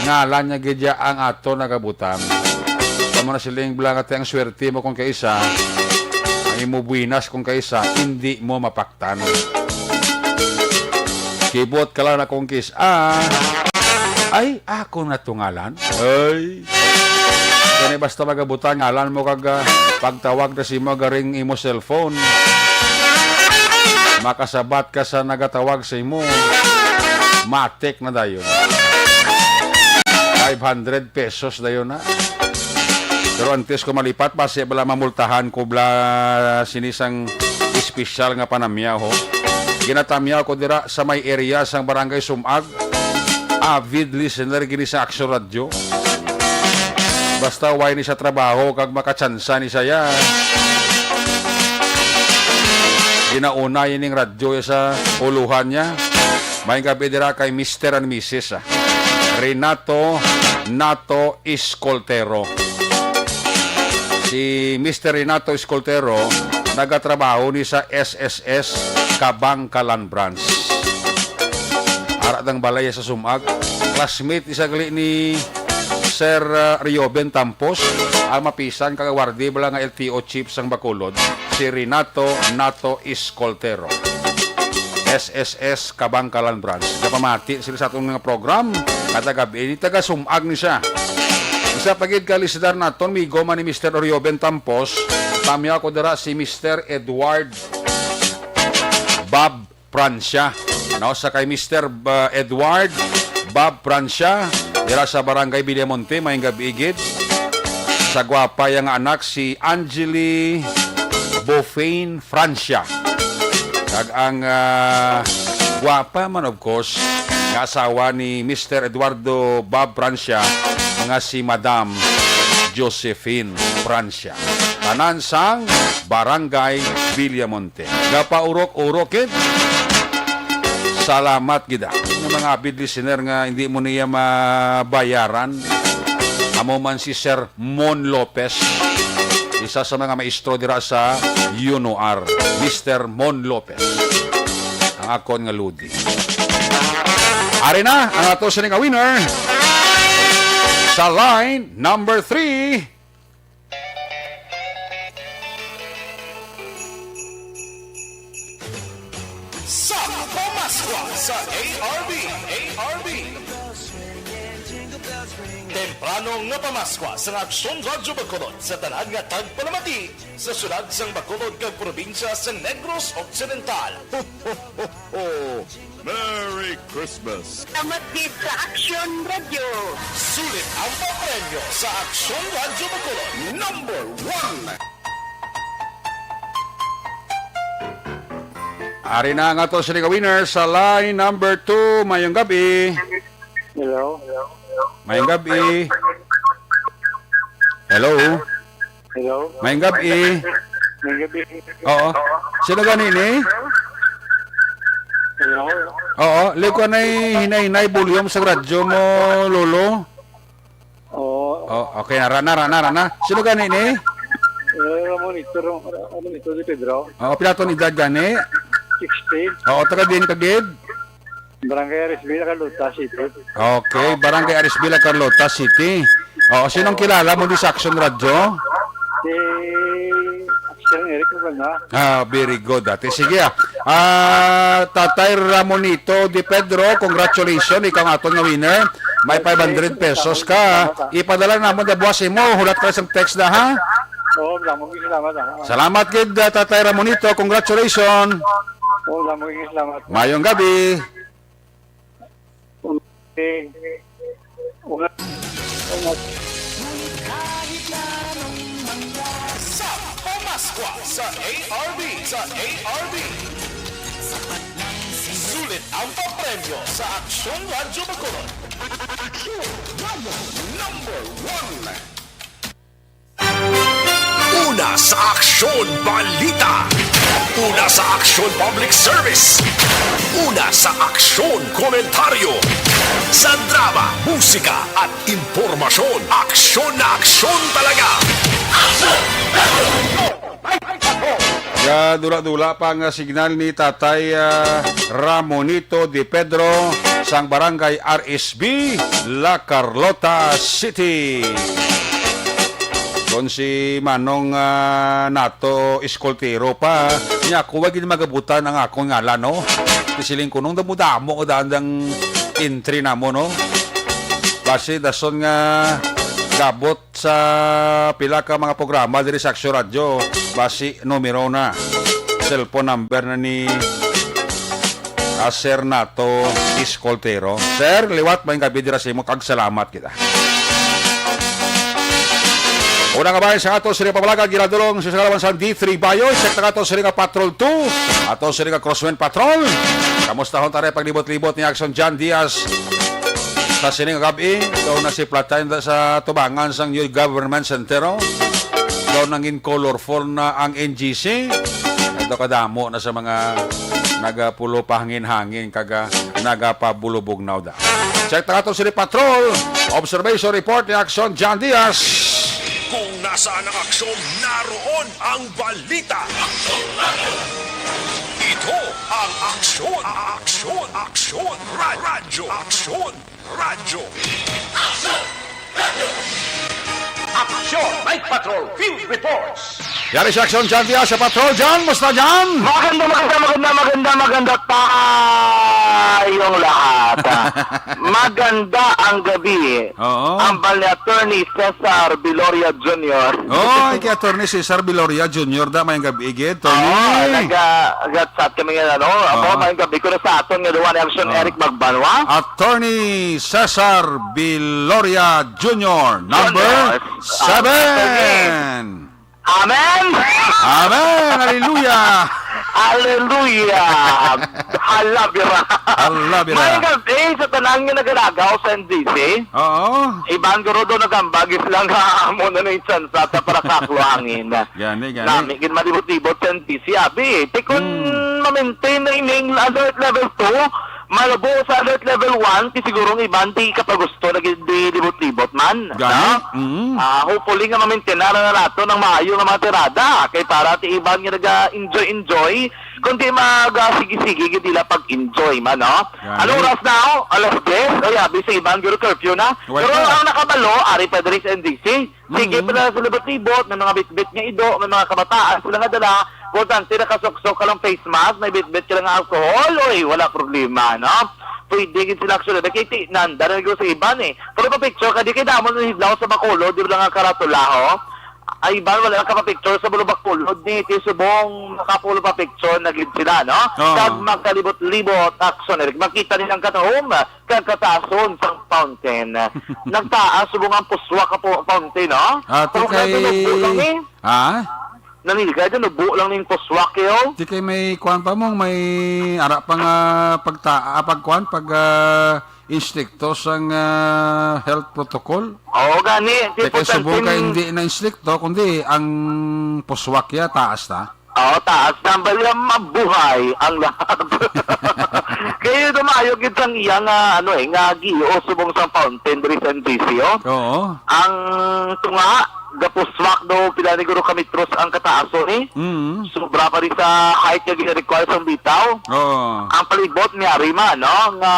ngalan niya gid ya ang ato nagabutan. Amo na siling bala nga ti ang swerte mo kung kaisa, ang imo buwinas kung kaisa, hindi mo mapaktan. Kibot ka lang na kung kis-, ah, ay, ako na to ngalan. Ay. Kani basta magabutan ngalan mo kag, ah, pagtawag na si mo garing imo cellphone. Makasabat ka sa nagatawag sa imo. Matik na dayon. Five hundred pesos dayon na. Pero antes ko malipat, basi bala mamultahan ko bala sini sang espesyal nga panamyaw, ho. Ginatamyaw ko dira sa may area sang Barangay Sumag. Avid listener gini sa Aksyon Radyo. Basta way ni sa trabaho kag makatsansa ni saya. Ginauna ining radyo sa uluhan niya. May gabi dira kay Mister and Missus, ah, Renato Nato Escoltero. Si Mister Renato Escoltero nagatrabaho ni sa S S S Kabangkalan Branch. Ara dang balay sa Sumag. Classmate isa gali ni Sir, uh, Rioben Tampos, ang mapisan kag wardi bala nga L T O chief sang Bacolod, si Renato Nato Escoltero. S S S Kabangkalan Branch. Kapamati sila sa atong nga program. Kada gabi, di taga Sumag ni siya. Isa pa gid ka listener naton, migo man ni Mister Orioben Tampos. Tamya ko dira si Mister Edward Bob Prancia. No, sa kay Mister Ba-, Edward Bob Prancia, dira sa Barangay Villamonte, may gabi gid. Sa gwapa ya nga anak, si Angeli Bofain Francia. Kag ang, ah, gwapa man, of course, nga asawa ni Mister Eduardo Bob Francia, nga si Madam Josephine Francia. Tanan sang Barangay Villamonte. Gapaurok-urok gid. Salamat gid, ah. Yung mga avid listener nga hindi mo niya mabayaran. Amo man si Sir Mon Lopez, isa sa mga maestro dira sa UNOR, Mister Mon Lopez. Ang akon nga ludi. Ari na ang ato sini nga winner sa line number three. Sa Pamaskwa sa A R B, A R B. Temprano nga pamaskwa sa Aksyon Radyo Bacolod sa tanan nga tagpalamati sa syudad sang Bacolod kag probinsya sa Negros Occidental. Ho, ho, ho, ho! Merry Christmas! Salamat gid sa Aksyon Radyo. Sulit ang papremyo sa Aksyon Radyo Bacolod. Number one. Ari na ang ato sini ka winner sa line number two. Mayong gabi. Hello. Mayong gabi. Hello. Hello. Mayong gabi. Mayong gabi. Oo. Sino gani ni? Hello. Oo, liko na hinay-hinay volume sa radyo mo, Lolo. Oo. Oh, okay, nara na, nara na, nara na. Sino gani ni? Eh, Ramonito, Ram-, Ramonito de Pedro. Oo, pila to ni edad gani? Sixteen. Oo, taga din ka gid? Barangay Arisville, Carlota City. Okay, Barangay Arisville, Carlota City. Oo, sinong kilala mo di sa Action Radio? Si Action Eric Maganda. Ah, very good, ate. Sige, ah. Ah, Tatay Ramonito de Pedro, congratulations, ikaw ang aton nga winner. May five hundred pesos ka. Ipadala namon na buwas imo. Hulat ka sa text na, ha? Oo, damo gid salamat, ah. Salamat gid, ah, Tatay Ramonito. Congratulations. Oo, damo gid salamat. Mayong gabi. Okay. Wala. Sa Pamaskwa sa A R B, sa A R B. Sulit ang papremyo sa Aksyon Radyo Bacolod. Aksyon Radyo number one. Una sa Aksyon Balita. Una sa Aksyon Public Service. Una sa Aksyon Komentaryo. Sa drama, musika, at impormasyon, aksyon na aksyon talaga. Kadula-dula pa nga signal ni Tatay, ah, Ramonito de Pedro sang Barangay R S B, La Carlota City. Kon si Manong, ah, Nato Eskoltero pa, nya ako wa gid magabutan ang akon ngalan, no? Siling ko, nung damo-damo ko daan dang entry namo, no? Basi dason nga gabot sa pila ka mga programa diri sa Aksyon Radyo, basi numero na, cellphone number na ni, ah, Sir Nato Escoltero. Sir, liwat, maayong gabi dira sa imo, kag salamat kita. Una nga bahin sa ato sini pamalaga, ginadulong sa kalawan sa D three Bayo. Check na ato sini nga Patrol two, ato sini nga Crosswind Patrol. Kamustahon ta rin paglibot-libot ni Action John Diaz. Sa sining gabi, daw na si Platay sa tubangan sang New Government Center, oh. Daw nangin colorful na ang N G C. Ito kadamo na sa mga nagapulupahangin-hangin kag, ah, nagapabulubugnaw da. Check ta ato si Patrol. Observation report ni Action John Diaz. Kung nasaan ang aksyon, naroon ang balita. Ito ang Aksyon, Aksyon, Aksyon, Ra-, Radyo, Aksyon, Radyo. Aksyon, Night Patrol, Field Reports. Yari si Aksyon John Diaz sa Patrol. John, musta, John? Maganda, maganda, maganda, maganda, maganda tayong lahat. Maganda ang gabi. Oo. Ambal ni Attorney Cesar Biloria Junior. Oy, kay Attorney Cesar Biloria Junior da, maayong gabi gid, Attorney. Oo, naga-, nag-chat kami nga, ano, ako, Ah. maayong gabi ko na sa aton nga duwa ni Action Ah. Eric Magbanwa. Attorney Cesar Biloria Junior, number Junior. Ah, seven. Amen! Amen! Hallelujah! Hallelujah! Hala, bira. Hala, bira. May gabi sa tanan nga nagalagaw sa N D C. Oo. Iban guro do nagambag sila nga amo na ni chance ta para kaklo angin. Gani, gani. Nami gid malibot-libot sa N D C, abi. Ti kon Hmm. ma-maintain na ining alert level two, malabo sa alert level one, ti siguro ang iban di kapagusto na gid di libot-libot man, Gani? no? Mm. Ah, hopefully nga ma-maintain na nato ng maayo nga mga tirada. Kay para ti iban nga naga-enjoy-enjoy, kundi magasigi-sige gid nila pag-enjoy man, no? Gani. Anong oras na, oh? Alas diyes? Oy, abi sa iban, guro curfew na. Wala Pero pa. ang nakabalo, ari pa diri sa N D C. Sige Mm. pa na sa libot-libot, may mga bitbit nga ido, may mga kabataan sila nga dala. Importante, nakasuksok ka lang face mask, may bitbit ka lang alcohol, oy, wala problema, no? Pwede gid sila actually, nakitinan, dara nagro sa iban eh. Pero pa picture ka, di kay damo na hidlaw sa Bacolod, di ba lang ang karatula, ho? Ay, iban, wala lang ka pa picture sa Bulo Bacolod, ni ti subong makapulo pa picture na gid sila, no? Oo. Kag magkalibot-libot, action, Eric. Makita nilang katahom, kag kataason sang fountain. Nagtaas subong ang puswak ka po, fountain, no? Ah, Pero ti kay kaya nubo lang eh. Ha? Nanilga dyan, nubo lang ning puswak, yo. Ti kay may kuan pa mo, may ara pa nga pagta-, ah, pagkuan, pag, ah, instrikto sang, ah, health protocol. Oo, gani. Ti Ti kay subong ka importante hindi na instrikto, kundi ang puswak ya taas na. Oo, taas na ang balya, mabuhay ang lahat. Kaya dumayo gid sang iya nga, ano eh, nga giyo subong sang fountain diri sa N D C, oh. Oo. Ang tunga, gapuswak do pila ni guro ka metros ang kataaso ni. Mm. Sobra pa rin sa height nga gina-require sang bitaw. Oo. Ang palibot ni Arima, no? Nga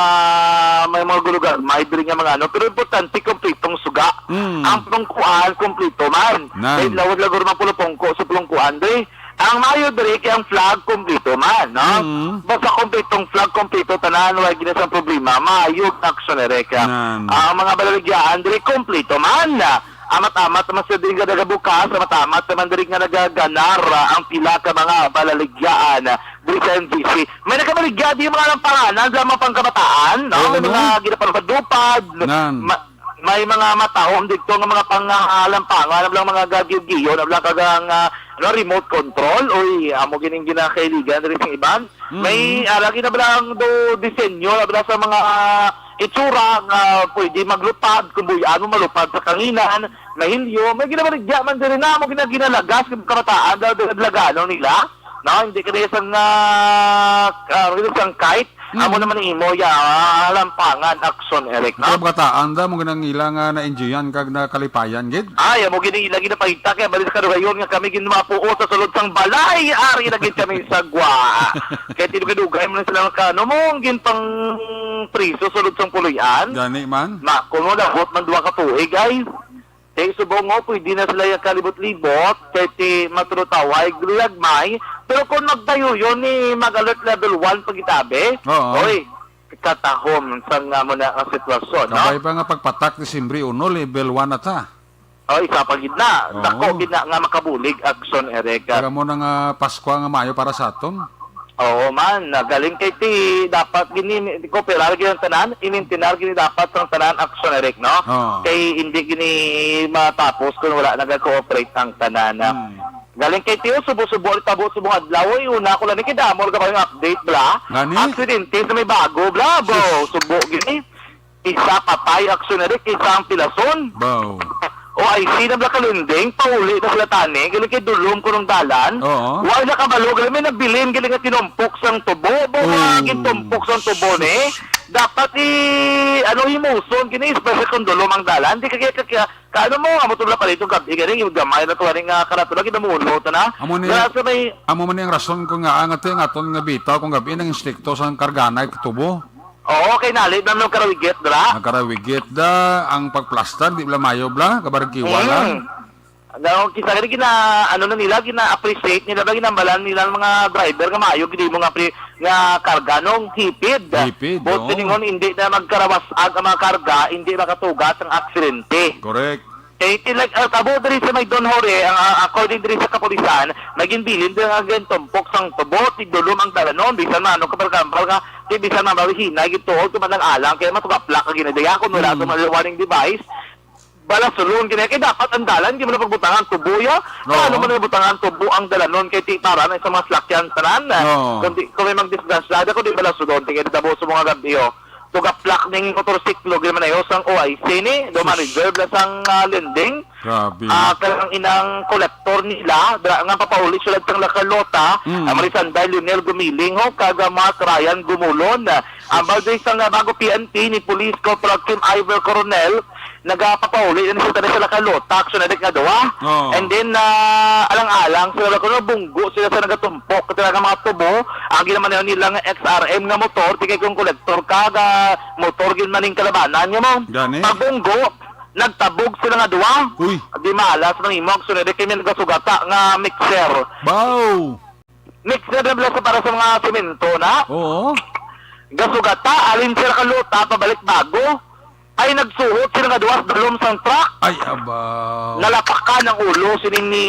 may mga gulugan, may diri nga mga ano. Pero importante, kompletong suga. Mm. Ang pulungkuan, kompleto man. Nan. Dahil lawag lang guro man pulupungko sa pulungkuan, dre. Ang maayo diri kay ang flag kompleto man, no? Mm. Basta kompletong flag, kompleto tanan, wala gina sang problema. Maayo ang action, Eric. Nan. Ang mga balaligyaan diri kompleto man. Amat-amat man sila diri nga nagabukas, amat-amat naman diri nga nagaganar, ah, ang pila ka mga balaligyaan, ah, diri sa N D C. May nagabaligya di mga alampanganan sa mga pangkabataan, no? May Oo. mga ginapadupad-dupad. Nan. Ma-, may mga matahom dito nga mga pang, ah, alampangan, ablang mga gagiyo-giyo, ablang kagang, ah, ano, remote control. Uy, amo gining ginakailigan diri sa iban. Mm. May, ah, lagi na ba lang do disenyo, na ba sa mga, ah, itsura nga pwede maglupad, kung buyan mo malupad sa kanginan, mahilyo, may ginabaligya man diri na, mo gina-, ginalagas, yung kabataan, daw, daw, lagano nila, no? Hindi ka na isang, ah, ah, isang kite, Mm. amo naman ang imo, ya, ah, lampangan, action, Eric, no? Pero kabataan, da, mo ginangila nga na-enjoyan kag nakalipayan, gid? Ay, amo gini lagi na pahita kay bali sa kadugayon nga kami gin mapuo sa sulod sang balay, ari na gid kami sa gwa. Kay tinugay-dugay mo na sila ka, ano mo, ang gin pang priso sulod sang puloy-an. Gani man. Ma, kuno labot man duha ka tuig ay. Kay subong mo, pwede na sila yung kalibot-libot, kay ti matrutaway, guluyag may. Pero kung magtayo yun, ni mag-alert level one pag itabi, Oo. oy, katahom sa nga mo na ang sitwasyon, no? Kabay pa nga pagpatak Disyembre uno, level one na ta. Oh, isa pa gid na. Oo. Dako gid na nga makabulig, action, Eric. Para mo na nga Pasko nga maayo para sa aton. Oo man, nagaling kay ti dapat gini kooperar gid ang tanan, imintinar gini dapat ang tanan, action, Eric, no? Oo. Kay hindi gini matapos kung wala nag-cooperate ang tanan. Hmm. Galing kay Tio, subo-subo, tabo, subong adlaw. Uy, una ko lang ni kay damo ka ba yung update, bla? Gani? Aksidente sa may bago, bla, bro. Sus. Subo, gini. Isa patay, action na rin, isa ang pilason. Wow. O I C na bla kalinding, pauli na sila tani, galing kay dulom ko nung dalan. Oo. Wala na kabalo, galing may nabilin, galing nga tinumpok sang tubo. Bo, Oh. nga gintumpok sang tubo ni. Dapat i, ano, himuson, gini, especially kung dulom ang dalan. Di ka, ka, ka, ka, ano mo, amo to bla pala itong gabi, galing, yung gamay na to, galing nga, karatula, ginamuno, ta na. Amo ni, Wala sa may amo man ni ang rason ko nga, ang ato yung aton nga bitaw, kung gabi, nang instrikto sa karganay, tubo. Oo, kay nalit na nung karawigit, dra. Nagkarawigit da, ang pagplastar, di bla mayo bla, kabarangkiwa Mm. lang. Daw, kisa gani gina, ano na nila, gina-appreciate nila, ba, ginambalan nila ang mga driver nga maayo, gid mo nga pre, nga karga nung hipid. Hipid, But oo. Piningon, hindi na magkarawas-ag ang mga karga, hindi makatugas ang aksidente. Correct. Kay ti, like, ah, tabo diri sa may Don Jore, ang, ah, according diri sa kapulisan, naging bilin din ang gintumpok sang tubo, tigdulom ang dalanon, bisan man ano kabarkambal nga, ti bisan man mawihinay, gituod ko man ang alang, kaya matugaplak ang ginadaya, kung wala Hmm. sa mga warning device, balasulon gid kay dapat ang dalan, di man na pagbutangan tubo, ya. Oo. Ano man nga butangan tubo ang dalanon kay ti para na sa mga salakyan tanan. Oo. Kung di, kung may magdisgrasya, ako di balasulon, di kay dabo sa mga gabi, oh. Tugaplak ning motorsiklo, gid man ayo sang O I C ni, do Sus. Manager bla sang, ah, lending. Grabe. Ah, kalang inang kolektor nila, dra, nga papauli sila sang La Carlota, Mm. ah, Marisanday Lionel Gumiling, ho, kag, ah, Mark Ryan Gumulon. Ambal diri sang, ah, Bago P N P ni Police Corporal Kim Ivor Coronel, nagapapauli na sila sa La Carlota, aksyon na nga duwa. Oo. And then, ah, alang-alang sila kuno bunggo sila sa nagatumpok, sila nga mga tubo, ang ginamaneho nila nga X R M nga motor, di kay kung kolektor ka, ga motor gid maning kalabanan nga mo. Gani? Pagbunggo, nagtabog sila nga duwa. Uy. Di malas nang imo, aksyon na kay may nagasugata nga mixer. Wow! Mixer na bala sa para sa mga semento na. Oo. Gasugata, alin sila kaluta, pabalik Bago. Ay nagsuhot sila nga duwas dalom sang truck. Ay, abaw. Nalapakan ang ulo sining ni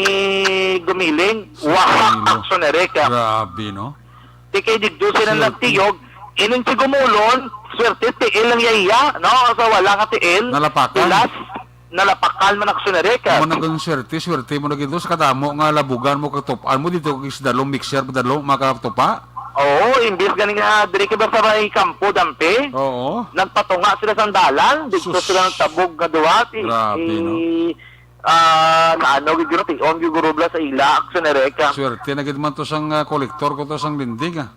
Gumiling. Sa Wasak ulo. Aksyon, Eric. Grabe, no? Di kay digdo sila Sir. Nagtiyog. Ining si Gumulon, swerte, tiil lang iya, no? Sa wala nga tiil. Nalapakan. Pilas, nalapakan man, aksyon, Eric. Amo na kung swerte, swerte mo na gid sa kadamo nga labugan mo, katupan mo dito, kay sa dalom mixer, dalom makatupa. Oo, imbis gani nga diri ka ba sa may kampo, Dampi? Oo. Nagpatunga sila sang dalan, dito Sus. Sila nagtabog nga duha. Ti-, Grabe, no? I-, ah, naano, gid guro, tion, gid guro, bla sa ila, aksyon, Eric. Swerte na gid man to sang, ah, kolektor ko to sang lending, ah.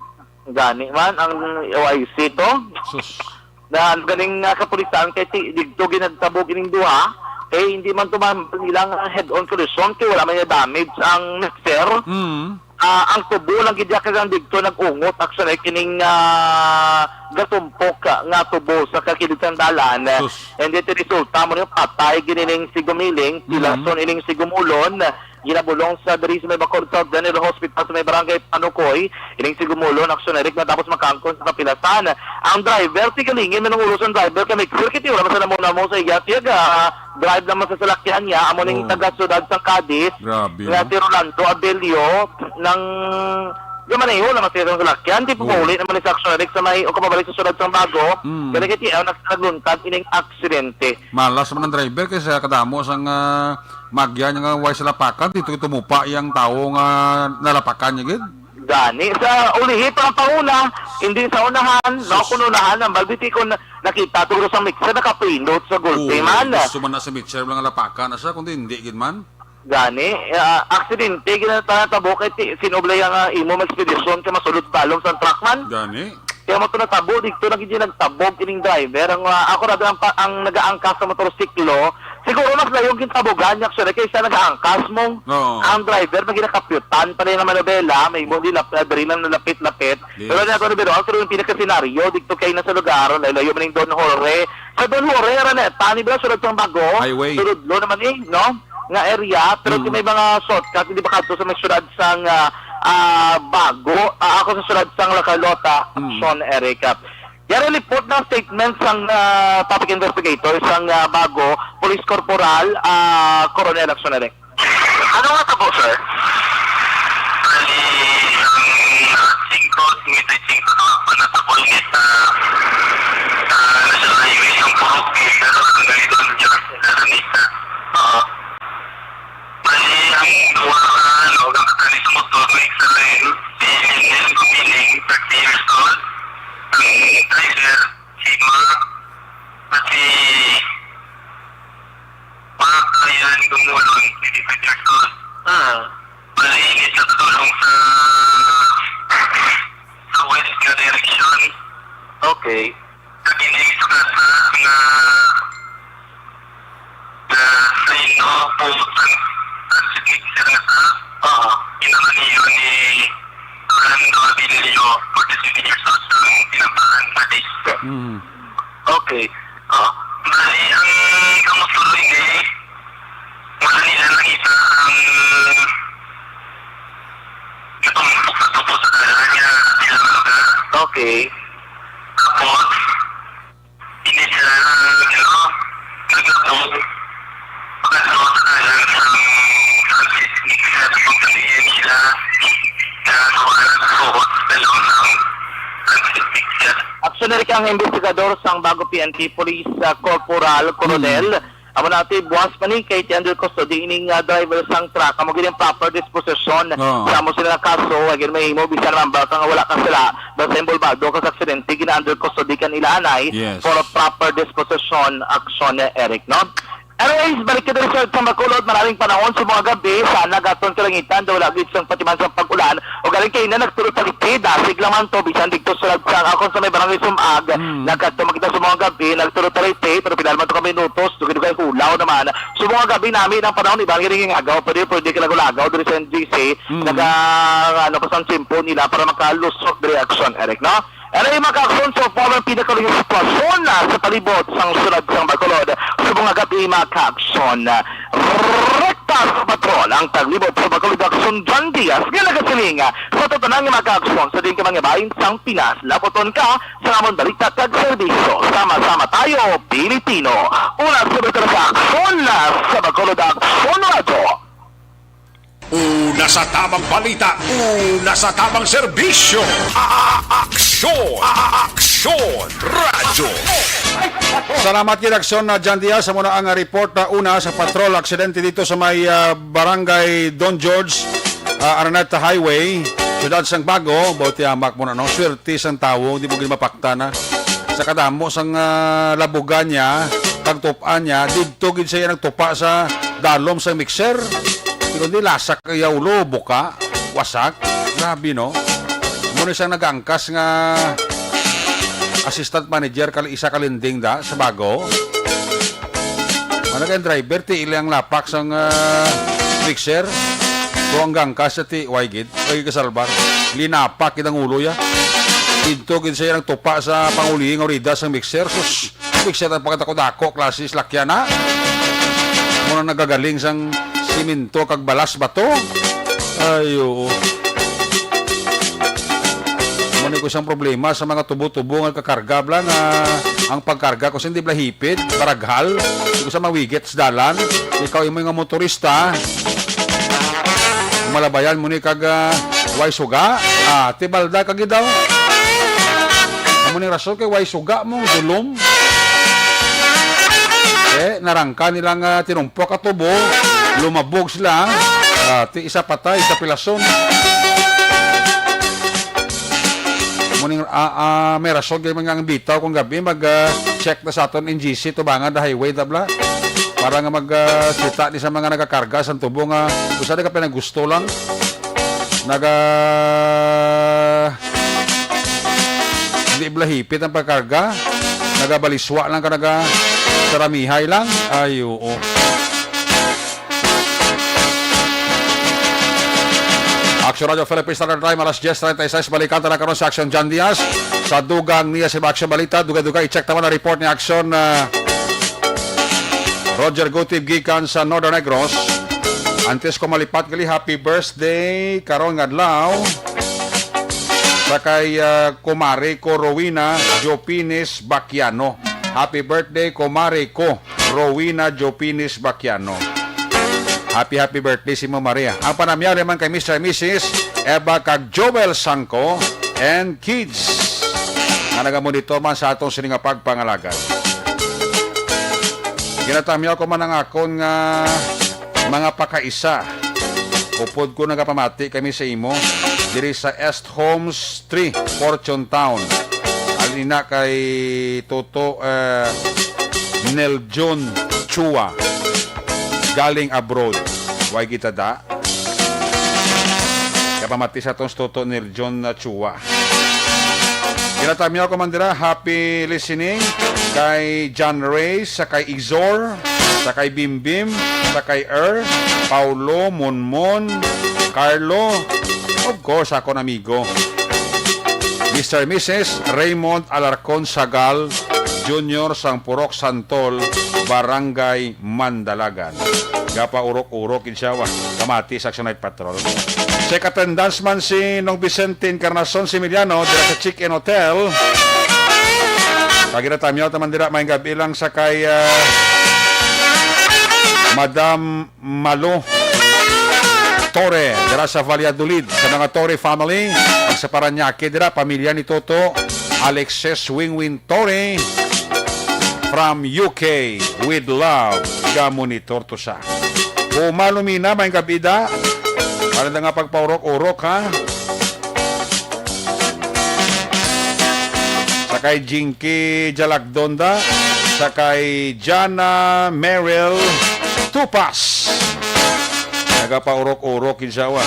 Gani man, ang O I C to. Sus. Na ganing nga kapulisan kay ti, digto ginagtabog ining duha, kay hindi man to man ilang head-on collision kay wala man niya damage ang mixer. Mm. Ah, ang tubo lang gid kag ang digto nag-ungot, actually, kining, ah, gatumpok, ah, nga tubo sa kakilid sang dalan. Sus. And it resulta mo niyo patay ginining si Gumiling, Mm. Pilason ining si Gumulon. Ginabulong sa diri sa may Bacolod South General Hospital sa may barangay Panukoy. Ining si Gumulon, aksyon na rin matapos makangkon sa kapilasan. Ang driver, sigalingin man ang ulo sang driver kay may sir, kiti wala man sa namo-namo sa iya. Siya ga drive naman sa salakyan niya, amo ning Oh. Taga-syudad sang Cadiz, Grabe, nga no? Si Rolando Abelio, nang gamaneho naman sa iyang salakyan, di po Oo. Mauli naman sa aksyon na rin sa may, o kapabalik sa syudad sang Bago, Mm. Kaya kiti, ah, nag-, nagluntad ining aksidente. Malas man ang driver kay sa kadamo sang, ah, magya niya nga way sa lapakan, dito tumupa iyang tawo nga nalapakan niya gid. Gani, sa ulihi pa ang pauna, hindi sa unahan, no, Sus. Kung unahan, ang balbiti ko na, nakita to sa mixer, nakapindot sa gulpi Oo, man. Gusto man na sa mixer, mga lapakan na siya, kundi hindi gid man. Gani, ah, aksidente, ginatabo kay ti-, sinublay ang, ah, imo mag-ekspedisyon kay masulod balong sa truck man. Gani. Kaya mo to natabo, dito na gid nagtabog ining driver. Ang, ah, ako na ang, pa- ang nagaangkas sa motorsiklo. Siguro mas layo ang gitabogan niya, actually, kaysa nagaangkas mo. Oo. Ang driver, may ginakapyutan pa rin naman nobela, may mo nila, ah, diri lang nalapit-lapit. Yes. Pero na ito, pero ang yung pinakasenaryo, dito kayo na sa lugar, layo-layo man yung Don Jorge. Sa Don Jorge, Araneta, ni ba, sulod sang Bago? Highway. Sulod lo naman eh, no? Nga area, pero Mm. kung may mga shortcut, hindi ba kadto sa may syudad sang, ah, ah, Bago, ah, ako sa syudad sang La Carlota, Mm. Sean Eric. Yari report ng statement sang, ah, topic investigator sang, ah, Bago, Police Corporal, ah, Coronel Action Eric. Ano nga tabo, sir? Bali, ang singko, singko, singko na ako na tabo, init na, ah, National Highway, ang purok, eh, pero ang ganito, ang Diyos, ang ganito. Oo. Bali, ang duha ka, ano, ang katali sa motor, may isa rin, si Lionel Gumiling, thirty years old. Ang driver, si Ma, at si Mark Ryan Gumulon, twenty-five years old. Ah. Bali, init na tulong sa, sa west nga direksyon. Okay. Kag ini sa kasa nga, nga sa ino po sa, sa sigit sa kasa. Oo. Kinamaniyo ni Rolando Abilio, forty-seven years old, sa Pinapahan, Cadiz. Mm. Okay. Ah, bali, ang kamusta rin eh, wala nila nakita ang natumpok sa tubo sa dala niya, sila talaga. Okay. Tapos, hindi sila, ano, naglabog. Pagkatapos sa dala ng Francis Nixon, kung sabihin nila, na wala na sa hospital ang Francis Nixon. Aksyon na rin ang investigador sang Bago P N P Police, ah, Corporal Coronel Mm. Amo na, ati, buwas pa ni kay ti under custody ining, ah, driver sang truck. Amo gid ang proper disposition Oo. sa amo sila nga kaso. Wa gid mahimo bisan man baka nga wala ka sila, basta involvado ka sa aksidente, gina-under custody ka nila anay Yes. for a proper disposition action, eh, Eric, no? Anyways, balik kita sa Bacolod, maraming panahon sa mga gabi, sana gaton kalangitan, daw wala gid sang pati man sa pag-ulan, o galing kaina nagtulog talipid, dasig lang man to, bisan dito sa Lagsang, ako sa may barangay Sumag, Mm. nagkadto man kita sa mga gabi, nagtulog talipid, pero pila man to ka minutos, dugay-dugay hulaw naman. Sa mga gabi nami ng panahon, iban nga rin agaw, pwede, pwede ka lagaw-lagaw, diri sa N G C, Mm. naga, ano, pa sa tiyempo nila para makalusot diri action, Eric, no? Ano yung mga action so far ang pinakaling sitwasyon na sa palibot sang sulod sang Bacolod? Sa mga gabi, mga ka-action. Rekta sa patrol ang taglibot sa Bacolod Action John Diaz nga nagasiling sa tanan nga mga ka-action sa din ka mga bahin sang Pinas. Lapoton ka sa amon balita kag serbisyo. Sama-sama tayo, Pilipino. Una sa balita sa aksyon na sa Bacolod Action Radyo. Una sa tamang balita, una sa tamang serbisyo. A-, a-, aksyon, a-, a-, aksyon, radyo. Salamat gid, Aksyon na John Diaz. Amo na ang report na una sa patrol aksidente dito sa may, ah, barangay Don George, ah, Araneta Highway, Siyudad sang Bago. Bautiamak mo na, no? Swerte sang tawo, di mo gid mapakta na. Sa kadamo sang, ah, labugan niya, kag tup-an niya, didto gid siya nagtupa sa dalom sang mixer. Di kundi lasak iya ulo, buka, wasak. Grabe, no? Amo ni siyang nagangkas nga assistant manager kal isa ka lending da sa Bago. Ano kay driver ti ilang lapak sang, ah, mixer? Kung ang gangkas ti way gid, way kasalbar. Linapak gid ang ulo ya. Didto gid siya nagtupa sa panguling orida sang mixer. Sus, mixer ang pagkadako-dako, klase salakyan na. Muna nagagaling sang simento kag balas bato. Ay, oo. Muna ko isang problema sa mga tubo-tubo nga kakarga bla nga ang pagkarga ko hindi bla hipid, baraghal. Di ko sa mawigit sa dalan. Ikaw imo nga motorista. Malabayan mo ni kag, ah, way suga. Ah, tibalda ka gid daw. Amo ning rason kay way suga mo, dulom. Eh, narangka nila nga tinumpok ka tubo, lumabog sila. Ah, ti isa patay, isa pilason. Amo ning, ah, ah, may rason kay mga ang bitaw kung gabi mag, ah, check na sa aton N G C tubangan the highway tabla. Para nga mag, ah, kita ni sa mga nagakarga sa tubo nga usa ka pinagusto lang. Naga Hindi bala hipit ang pagkarga. Nagabaliswa lang ka, naga saramihay lang. Ay, oo. Action Radio Philippines Standard Time, alas diyes treinta y seis. Balikan ta na karon sa Action John Diaz. Sa dugang niya sa Action Balita, dugay-dugay i-check naman ang report ni Action, ah, Roger Gutib gikan sa Northern Negros. Antes ko malipat gali, happy birthday karon nga adlaw sa kay, ah, kumare ko Rowena Jopines Baquiano. Happy birthday, kumare ko Rowena Jopines Baquiano. Happy, happy birthday si Mo Maria. Ang panamyaw naman kay Mister and Missus Eva kag Joel Sangco and kids nga nagamonitor man sa atong sini nga pagpangalagad. Ginatamyaw ko man ang akon nga mga pakaisa. Upod ko nagapamati kami sa imo diri sa Est Homes three, Fortune Town. Alina kay Toto, eh, Neljon Chua galing abroad. Way kita da. Kapamati sa atong Toto Neljon na Chua. Ginatamyaw ko man dira, happy listening kay John Ray, sa kay Igzor, sa kay Bimbim, sa kay Er, Paulo, Monmon, Carlo, of course, akon amigo, Mister Missus Raymond Alarcon Sagal Junior sang Purok Santol, Barangay Mandalagan. Gapaurok-urok gid siya, wa. Kamati sa Action Night Patrol. Check attendance man si Nong Vicente Encarnacion Similiano dira sa Chicken Hotel. Kag ginatamyaw ta man dira, may gabi lang sa kay, ah, Madam Malo Torre dira sa Valladolid, sa mga Torre family, ang sa Parañaque dira, pamilya ni Toto Alexis Wingwin Torre. from U K, with love, ga-monitor to siya. Puma Lumina, maayong gab-i da. Para na nga pagpaurok-urok, ha? Sa kay Jinky Jalagdonda, sa kay Jana Merrill Tupas. Nagapaurok-urok gid siya, wa.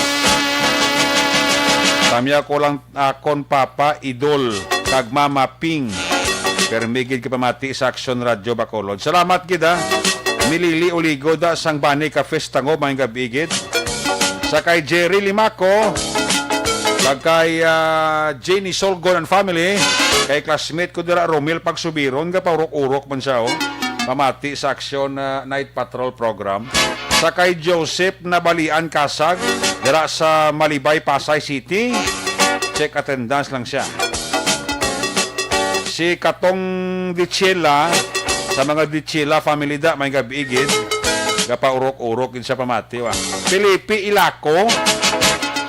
Tamya ko lang akon papa, idol, kag mama, Ping. Permi gid ka pamati sa Aksyon Radyo Bacolod. Salamat gid, ha. Milili Uligo da sang Bani Cafe sa Tango, maayong gab-i gid. Sa kay Jerry Limaco, kag kay, ah, Jenny Solgon and family, kay classmate ko dira, Romel Pagsubiron, gapaurok-urok man siya, oh. Pamati sa Aksyon, ah, Night Patrol Program. Sa kay Joseph Nabalian Kasag, dira sa Malibay, Pasay City. Check attendance lang siya. Si Katong Dichela, sa mga Dichela family da, maayong gab-i gid. Gapaurok-urok gid sa pamati, wa. Felipe Ilaco,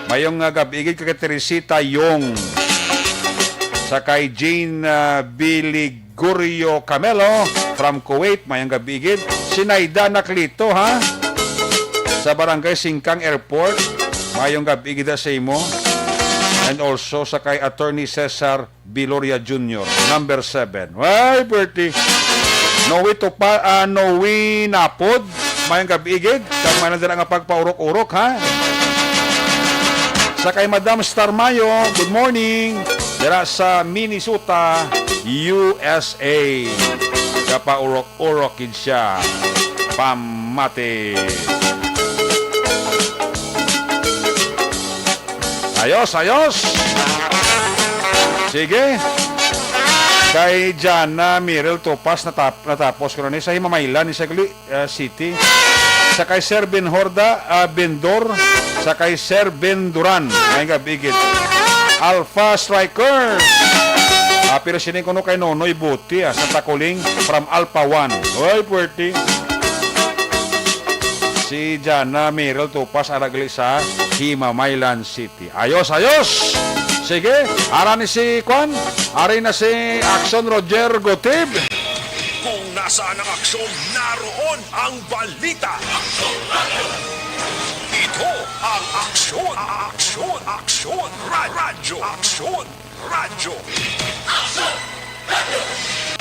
maayong, ah, gab-i gid kay Teresita Yong. Sa kay Jane, ah, Bilig Gorio Camelo from Kuwait, maayong gab-i gid. Si Naida Anacleto, ha? Sa Barangay Singkang Airport, maayong gab-i gid sa imo. And also sa kay Attorney Cesar Biloria Junior, number seven. Ay, birthday. Noe Tupa, ah, Noe Napod, maayong gab-i gid. Kag man dira nga pagpaurok-urok, ha? Sa kay Madam Star Mayo, good morning. Dira sa Minnesota, U S A. Kapaurok-urok gid siya. Pamati. Ayos, ayos. Sige. Kay Jana Mirel Topas, natap-, natapos ko na ni sa Himamaylan ni Sagli. Ah, City. Sa kay Sir Ben Horda, ah, Bendor, sa kay Sir Ben Duran. Maayong gab-i gid. Alpha Strikers. Ah, pero sini kuno kay Nonoy Buti, ah, sa Takuling from Alpha One. Oy, puwerte. Si Jana Mirel Tupas, ara gali sa Himamaylan City. Ayos, ayos. Sige, ara ni si Kwan. Ari na si Action Roger Gotib. Kung nasaan ang aksyon, naroon ang balita. Ito ang Aksyon, Aksyon, Aksyon, Ra-, Radyo, Aksyon, Radyo.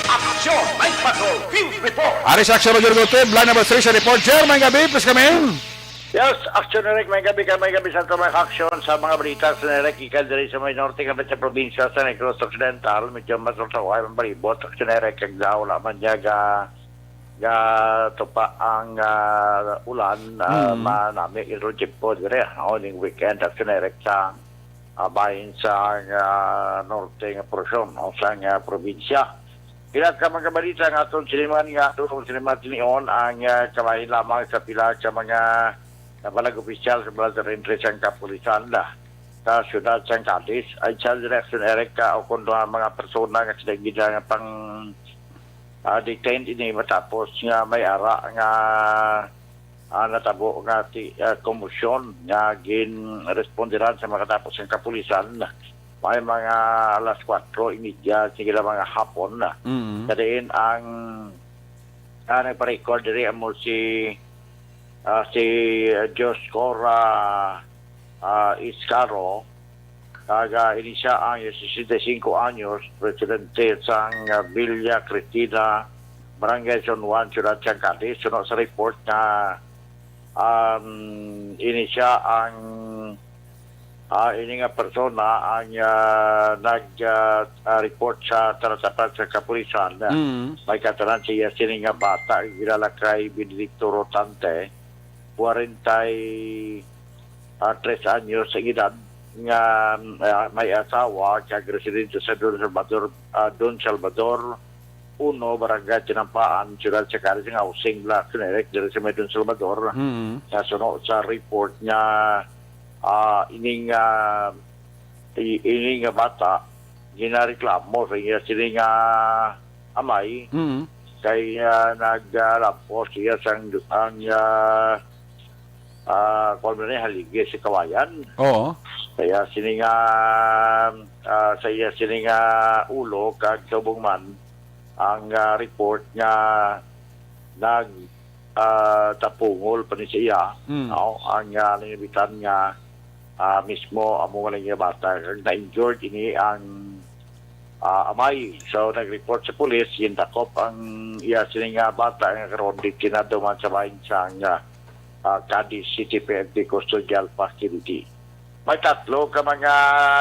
Aksyon! Night Patrol Field Report! Ari sa Aksyon, Roger Gutib, line number three sa report. Sir, maayong gab-i, please come in. Yes, Aksyon Eric, maayong gab-i ka, maayong gab-i sa aton mga aksyon sa mga balita sa Eric, gikan diri sa may norte, kami sa probinsya sa Negros Occidental, medyo masultaw ang palibot, Aksyon Eric, kag daw lamang niya ga, ga tupa ang, ah, ulan, ah, Mm. manami, iro jimpo dire, oh, ning weekend, Aksyon Eric, sa, ah, bahin sa, ah, norte nga porsyon, no, sa, ah, probinsya. Pila ka mga balita nga aton siniman nga aton siniman tinion ang, ah, kabahin lamang sa pila ka mga nabalag opisyal sa Blood Entry sang kapulisan na sa siyudad sang Cadiz. Ay sa direksyon Eric ka o kung mga mga persona nga sila gid nga pang, ah, detained ini matapos nga may ara nga, ah, natabo nga ti-, ah, komosyon nga ginresponderan sa makatapos ang kapulisan. May mga alas kwatro y media, sige lang, mga hapon na. Mm. Sa diin ang, ah, nagpa-record diri amo si, ah, si Dioscora, ah, Iscaro, kag, ah, ini siya ang sesenta y cinco anyos, residente sang, ah, Villa Cristina, Barangay San Juan, Ciudad sang Cadiz. Suno sa report nga, um, ini siya ang, ah, ini nga persona ang, ah, nag, ah, ah, report sa talatapan sa kapulisan. Mm. May katanan siya sini nga bata, kilala kay Benedicto Rotante, kwarenta y tres anyos ang edad, nga, ah, may asawa kag residente sa Don Salvador, ah, Don Salvador Uno, Barangay Tinampaan, Siyudad sa Cadiz, nga housing block, direct diri sa may Don Salvador. Mm. Nga suno sa report nga, ah, ining, ah, i-, ining nga bata, ginareklamo sa iya sini nga amay, Mm. kay, ah, naglampos siya sang, ang, ah, ah, kuwan man ni, haligi sa kawayan. Oo. Kaya sini nga, ah, sa iya sini nga ulo kag sa ubong man, ang, ah, report nga nag, ah, tapungol pa ni sa iya, Mm. no? Ang, ah, nangibitan nga, ah, mismo amo nga lang nga bata, kag na-injured ini ang, ah, amay. So, nag-report sa pulis, gindakop ang iya sini nga bata nga karon detenado man sa bahin sang, ah, ah, Cadiz City P N P Custodial Facility. May tatlo ka mga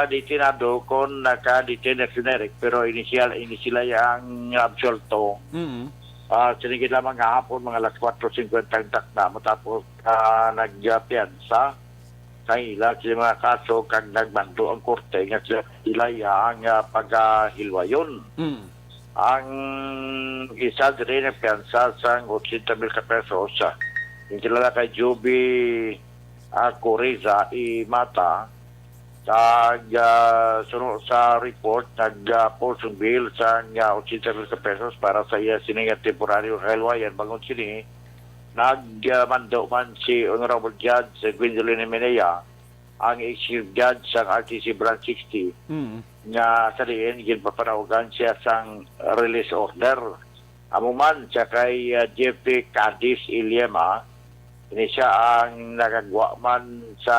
detenado kon naka-detain na si Eric, pero initial, ini sila ang absuelto. Mm. Ah, sinigit lamang nga hapon, mga alas kwatro singkwenta ang takna, matapos, ah, nagpiyansa sa ila sa mga kaso kag nagmando ang korte nga sila, sila ang, ah, pagahilwayon. Mm. Ang isa diri nagpiyansa sang ochenta mil ka pesos, ah, yung kilala kay Juby, ah, Coriza y Mata, kag, ah, suno sa report, nag, ah, post ang bail sang, ah, ochenta mil ka pesos para sa iya sini nga temporaryo kahilwayan. Bangod sini, nagmando man si Honorable Judge Gwendolyn Jimenea, ang executive judge sang R T C Branch sixty, Mm. nga sa diin ginpapanawagan siya sang release order. Amo man siya kay, ah, Jeffrey Cadiz Iliema, ini siya ang nakagwa man sa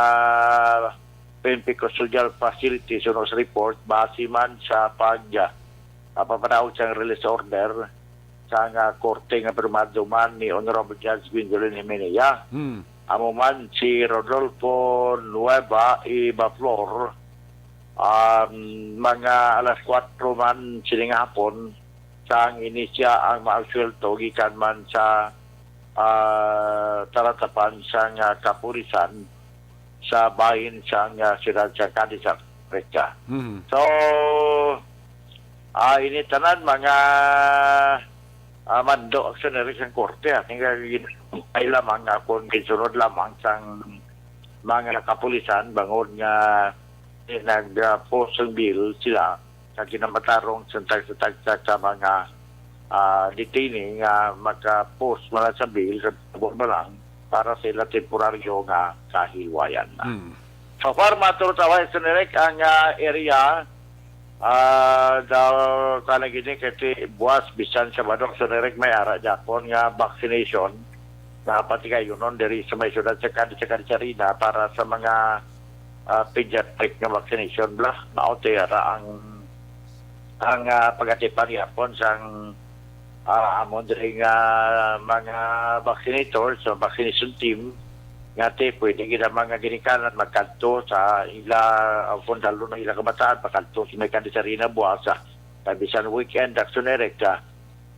P N P Custodial Facility suno sa report, base man sa pag, ah, ah, papanaog sang release order sa nga korte nga pirmado man ni Honorable Judge Gwendolyn Jimenea. Hmm. Amo man si Rodolfo Nueva y Baflor, um, mga alas kwatro man sining hapon, sang ini siya ang maabsuelto gikan man sa, ah, talatapan sang, ah, kapulisan sa bahin sang, ah, siyudad sa Cadiz, Africa. Mhm. So, ah, ini tanan mga, ah, mando aksyon diri sang korte, ah. Tingnan, ay lamang nga kung ginsunod lamang sang mga kapulisan bangod nga nag, ah, post sang bail sila sa ginamatarong sa tagsa-tagsa ka mga, ah, detainee nga maka-post man lang sa bail sa pabor man lang para sa ila temporaryo nga kahilwayan na. Hmm. So far, matulog sa West Nirek ang, ah, area, ah, daw ka na gini kay ti buwas bisan sa Badok sa Nirek may ara Japon nga vaccination na patigayunon diri sa may siyudad sa Cadiz, sa Cadiz Arena para sa mga, ah, pediatric nga vaccination bla. Mao ti ara ang, ang, ah, pagatipan gihapon sang, ah, amon diri nga mga vaccinators o vaccination team nga ti pwede gid ang mga ginikanan magkadto sa ila, ah, kung dalo na ila kabataan, magkadto sa may Cadiz Arena buwas, ah, kay bisan weekend, Action Direct, ah,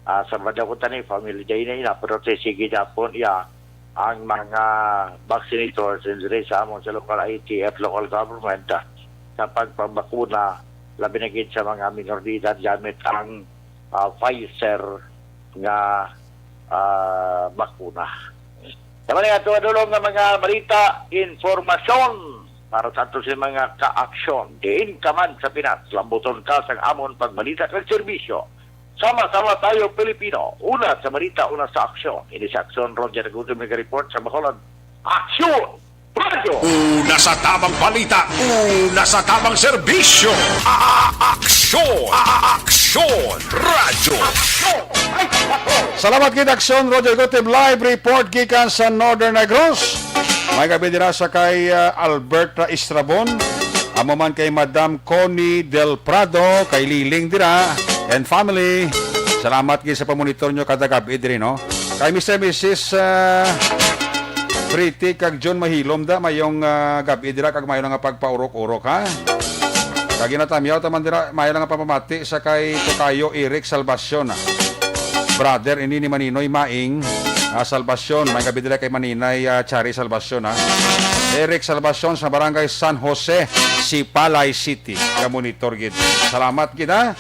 ah, sa Sabado kuntani, Family Day na ina, pero ti sige gihapon iya ang mga vaccinators diri sa amon sa local I T F, local government, ah, sa pagpabakuna, labi na gid sa mga minor de edad gamit ang, ah, Pfizer nga, ah, bakuna. Sa mga ato dulong nga mga balita, informasyon para sa ato sa mga ka-aksyon. Diin ka man sa Pinas, lambuton ka sa amon pagbalita kag serbisyo. Sama-sama tayo, Pilipino. Una sa balita, una sa aksyon. Ini sa aksyon, Roger Gutom nag-report sa Bacolod. Aksyon! Radyo! Una sa tamang balita, una sa tamang serbisyo. A-, a-, aksyon! A-, a-, aksyon! Radyo! Aksyon! Ay, aksyon! Salamat gid, Aksyon Roger Gutom. Live report gikan sa Northern Negros. May gabi dira sa kay, ah, Alberta Estrabon. Amo man kay Madam Connie Del Prado, kay Liling dira, and family. Salamat gid sa pamonitor nyo kada gab-i diri, no? Kay Mister Missus, ah, Pretty kag John Mahilom da, mayong, ah, gab-i dira kag mayo na nga pagpaurok-urok, ha? Kag ginatamyaw ta man dira, mayo na nga pamamati sa kay Tokayo Eric Salvacion, ah. Brother ini ni Maninoy Maing, ah, Salvacion. May gabi dira kay Maninay, ah, Chari Salvacion, ha? Eric Salvacion sa Barangay San Jose, Sipalay City. Ka-monitor gid. Salamat gid, ha?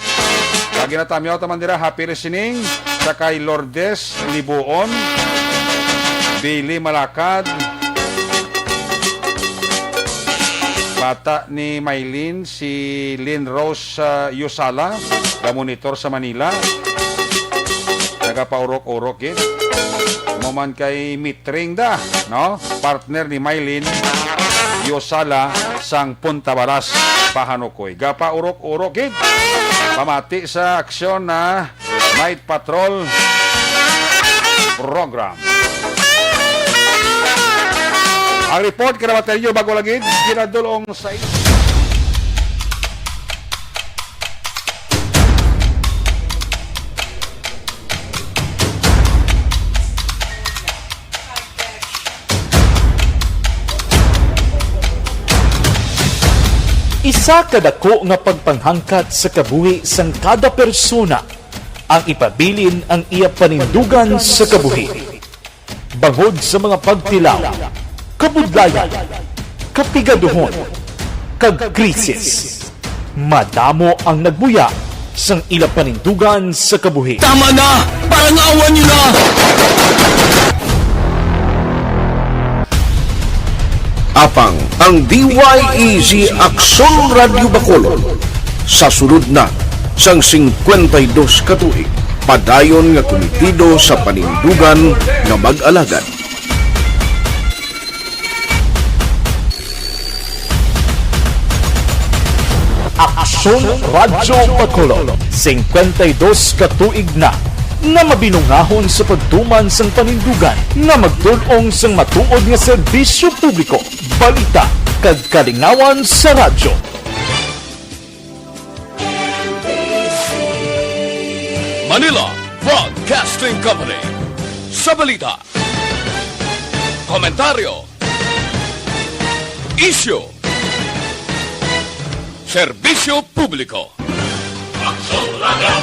Kag ginatamyaw ta man dira, happy listening sa kay Lourdes Libuon, Billy Malakad, bata ni Maylin, si Lynn Rose, ah, Yusala, ga-monitor sa Manila. Nagapaurok-urok gid. Amo man kay Mitring da, no? Partner ni Maylin Yosala sang Punta Baras, Pahanukoy. Gapaurok-urok gid. Pamati sa aksyon na Night Patrol Program. Ang report, karabatanyo, bago lagi, ginadulong sa inyo. Isa ka dako nga pagpanghangkat sa kabuhi sang kada persona ang ipabilin ang iya panindugan sa kabuhi. Bangod sa mga pagtilaw, kabudlayan, kapigaduhon, kag krisis, madamo ang nagbuya sang ila panindugan sa kabuhi. Tama na! Parang awan nyo na! Apang ang D Y E Z Aksyon Radyo Bacolod sa sulod na sang singkwenta y dos ka tuig, padayon nga kumitido sa panindugan nga mag-alagad. Aksyon Radyo Bacolod, singkwenta y dos ka tuig na nga mabinungahon sa pagtuman sang panindugan nga magtul-ong sang matuod nga serbisyo publiko, balita, kag kalingawan sa radyo. Manila Broadcasting Company. Sa balita, komentaryo, isyu, serbisyo publiko. Aksyon Radyo.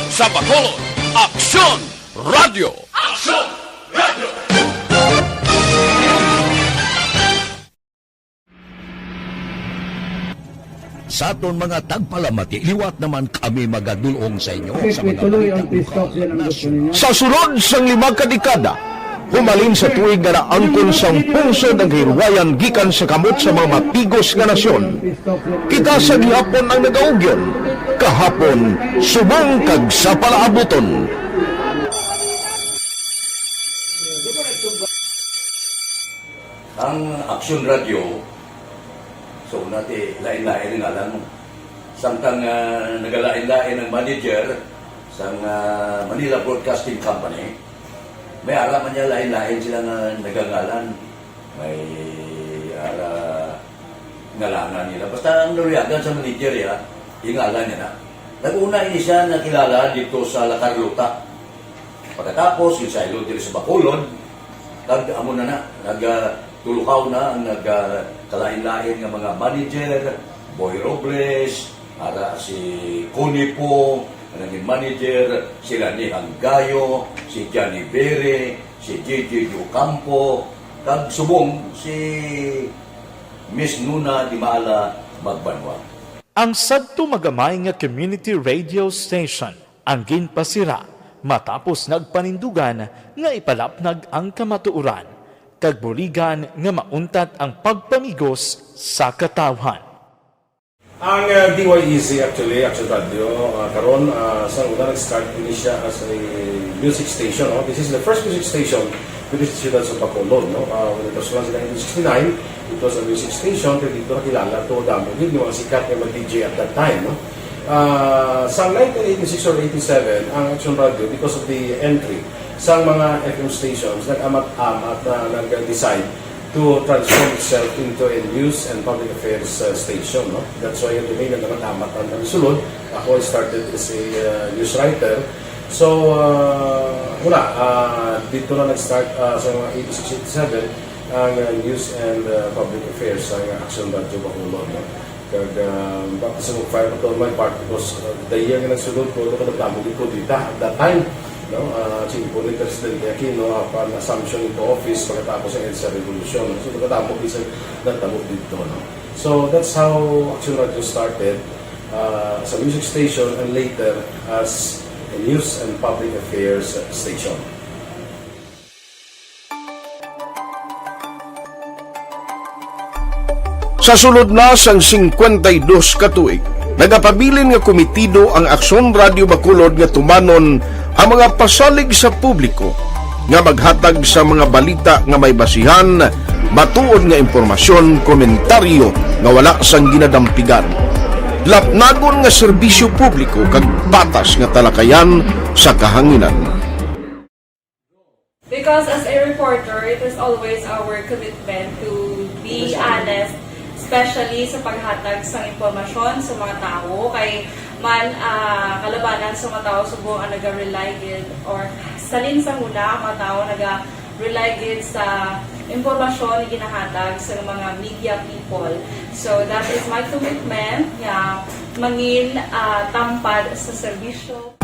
Sa Bacolod, Aksyon Radyo. Aksyon Radyo. Sa aton mga tagpalamati, liwat naman kami magadulong sa inyo sa mga balita ukon sa nasyon. Sa sulod sang lima ka dekada, humalin sa tuig nga naangkon sang pungsod ang kahilwayan gikan sa kamot sa mga mapigos nga nasyon. Kita sa gihapon ang nagaugyon, kahapon, subong kag sa palaabuton. Ang Aksyon Radyo, so, nati, lain-lain ang ngalan mo. Samtang, ah, nagalain-lain ang manager sang, ah, Manila Broadcasting Company, may ara man niya lain-lain sila nga nagangalan. May ara ngalanan nila. Basta ang naluyagan sa manager, ya, ingalan niya na. Nag-una ini siya nakilala dito sa La Carlota. Pagkatapos, yung saylo diri sa Bacolod, kag amo na na, nag, ah, tuluhaw na ang nag, ah, kalain-lain nga mga manager, Boy Robles, ara si Connie po, ang naging manager, sila ni Hanggayo, si Johnny Bere, si J J Ocampo, kag subong si Miss Nuna Dimala Magbanwa. Ang sadto magamay nga community radio station ang ginpasira matapos nagpanindugan nga ipalapnag ang kamatuoran, kag buligan nga mauntat ang pagpamigos sa katawhan. Ang, ah, D Y E Z, actually, Action Radio, ah, karon, ah, sa una nag-start ini siya as a music station, no? This is the first music station within the Siyudad sa Bacolod, no? Ah, when it was launched in nineteen sixty-nine, it was a music station, kay dito nakilala to damo gid nga mga sikat nga mag-D J at that time, no? Ah, sa nineteen eighty-six or eighty-seven, ang Action Radio, because of the entry sa mga F M stations, nag-amat-amat na nag-decide to transform itself into a news and public affairs, uh, station, no? That's why yung domain na nagdamatan ang sulod. Ako, I started as a, uh, news writer. So, uh, wala, uh, dito na nag-start, uh, sa mga eighty-six, eighty-seven, ang, uh, news and, uh, public affairs sa Action Radio Bacolod, no? Kag, ah, baptism of fire pa to my part because, ah, the year nga nagsulod ko, ito ka nagdamo gid ko dita at that time, no? Ah, siyempre ni Presidente Aquino, ah, upon assumption into office pagkatapos ng EDSA Revolution, no? So, nagdamo gid sa nagdamo dito, no? So, that's how Action Radio started, ah, as a music station and later as a news and public affairs station. Sa sulod na sang singkwenta y dos ka tuig, nagapabilin nga kumitido ang Aksyon Radio Bacolod nga tumanon ang mga pasalig sa publiko nga maghatag sa mga balita nga may basihan, matuod nga impormasyon, komentaryo nga wala sang ginadampigan. Lapnagon nga serbisyo publiko kag patas nga talakayan sa kahanginan. Because as a reporter, it is always our commitment to be honest, especially sa paghatag sa impormasyon sa mga tawo. Kay man, ah, kalabanan sa mga tawo subong ang naga-rely gid or salin sa huna ang mga tawo naga-rely gid sa impormasyon nga ginahatag sa mga media people. So that is my commitment nga mangin ah, tampad sa serbisyo.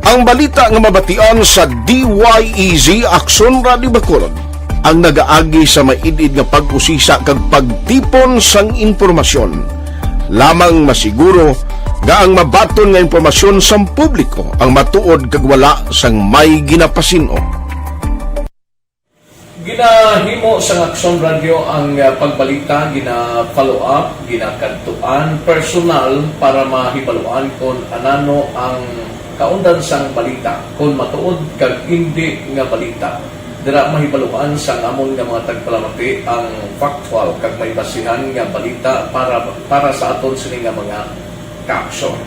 Ang balita nga mabatian sa D Y E Z Aksyon Radyo Bacolod ang nagaagi sa maid-id nga pag-usisa kag pagtipon sang impormasyon. Lamang masiguro nga ang mabaton nga impormasyon sang publiko ang matuod kag wala sang may ginapasin-o. Ginahimo sang Aksyon Radyo ang ah, pagbalita, gina-follow up, ginakadtuan personal para mahibaluan kon anano ang kaundan sang balita, kon matuod kag indi nga balita. Dira mahibaluan sang amon nga mga tagpalamati ang factual kag may basihan nga balita para para sa aton sini nga mga kaaksyon.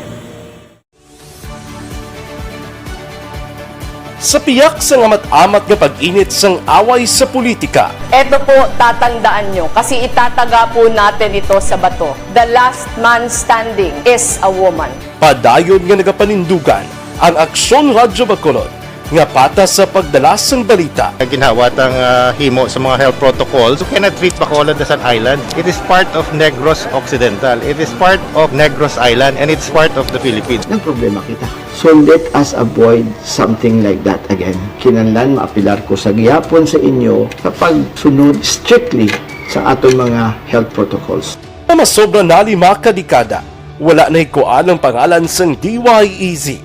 Sa piyak sang amat-amat nga pag-init sang away sa politika, Eto po, tatandaan nyo, kasi itataga po natin ito sa bato. The last man standing is a woman. Padayon nga nagapanindugan ang Aksyon Radyo Bacolod nga patas sa pagdala sang balita. Ginhawat ang ah, himo sa mga health protocols. You cannot treat Bacolod as an island. It is part of Negros Occidental. It is part of Negros Island and it's part of the Philippines. Nagproblema kita. So let us avoid something like that again. Kinahanglan maapilar ko sa gihapon sa inyo sa pagsunod strictly sa aton mga health protocols. Nga masobra na lima ka dekada, wala nahikuan ang pangalan sang D Y E Z,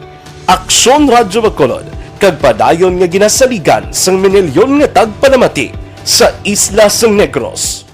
Aksyon Radyo Bacolod, kag padayon nga ginasaligan sang minilyon nga tagpalamati sa isla sang Negros.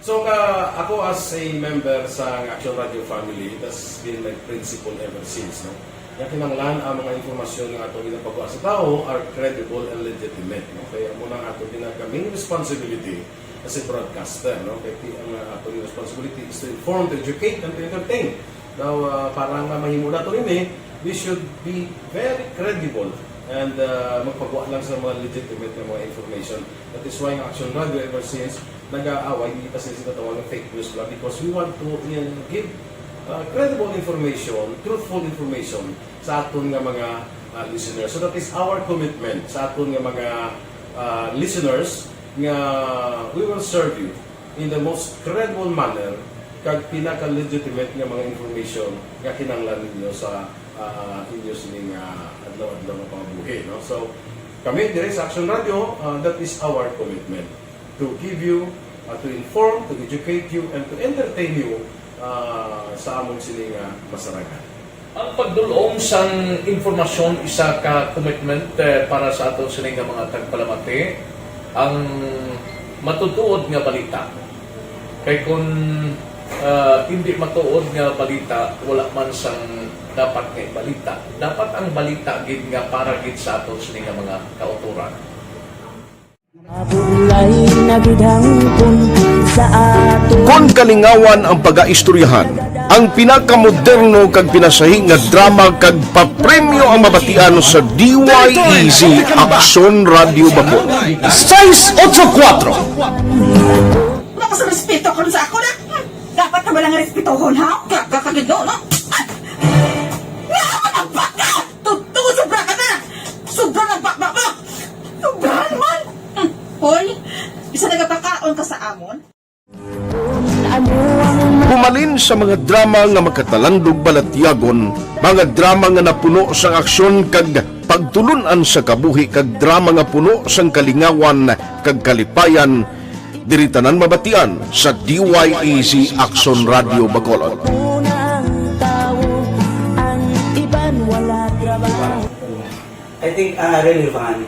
So ka ako as a member sa Action Radio family, that's been my principle ever since, no? Nga kinahanglan ang mga impormasyon nga ato ginapagwa sa tawo are credible and legitimate, no? Kaya mo nang ato ginagawa main responsibility as a broadcaster, no? Kaya ti- ang uh, ato responsibility is to inform, to educate, and to entertain. Now, uh, para nga mahimo nato ini, we should be very credible and uh, magpagwa lang sa mga legitimate nga mga information. That is why ang Action Radio ever since nag-aaway, hindi pa sila sinatawagan fake news lang because we want to uh, give uh, credible information, truthful information sa aton nga mga uh, listeners. So that is our commitment sa aton nga mga uh, listeners nga we will serve you in the most credible manner kag pinaka-legitimate nga mga information nga kinahanglan ninyo sa uh, inyo sining uh, adlaw-adlaw nga pangabuhi, no? So kami diri sa Action Radio, uh, that is our commitment to give you, uh, to inform, to educate you, and to entertain you uh, sa among sini nga masarangan. Ang pagdul-ong sang impormasyon isa ka commitment eh, para sa aton sini nga mga tagpalamati, ang matutuod nga balita. Kay kung ah, hindi matuod nga balita, wala man sang dapat nga balita. Dapat ang balita gid nga para gid sa aton sini nga mga kautoran. Mabulay na gid hangpon sa ato. Kon kalingawan ang pagaistoryahan, ang pinakamoderno kag pinasahi nga drama kag papremyo ang mabatian sa D Y E Z Aksyon Radio Bacolod. Seis ocho kuatro. Wala ko sa respeto karon sa ako na. Dapat ka ba lang respetohon, ha? Gaga ka gid, no? Nga ka magbaka! Totoo, sobra ka na! Sobra na baka mo! Sobra naman! Hmm. Hoy, bisa nagapakaon ka sa amon? Humalin sa mga drama nga magkatalandog balatyagon, mga drama nga napuno sang aksyon kag pagtulun-an sa kabuhi kag drama nga puno sang kalingawan kag kalipayan, diri tanan mabatian sa D Y E Z Aksyon Radio Bacolod. I think uh, relevant,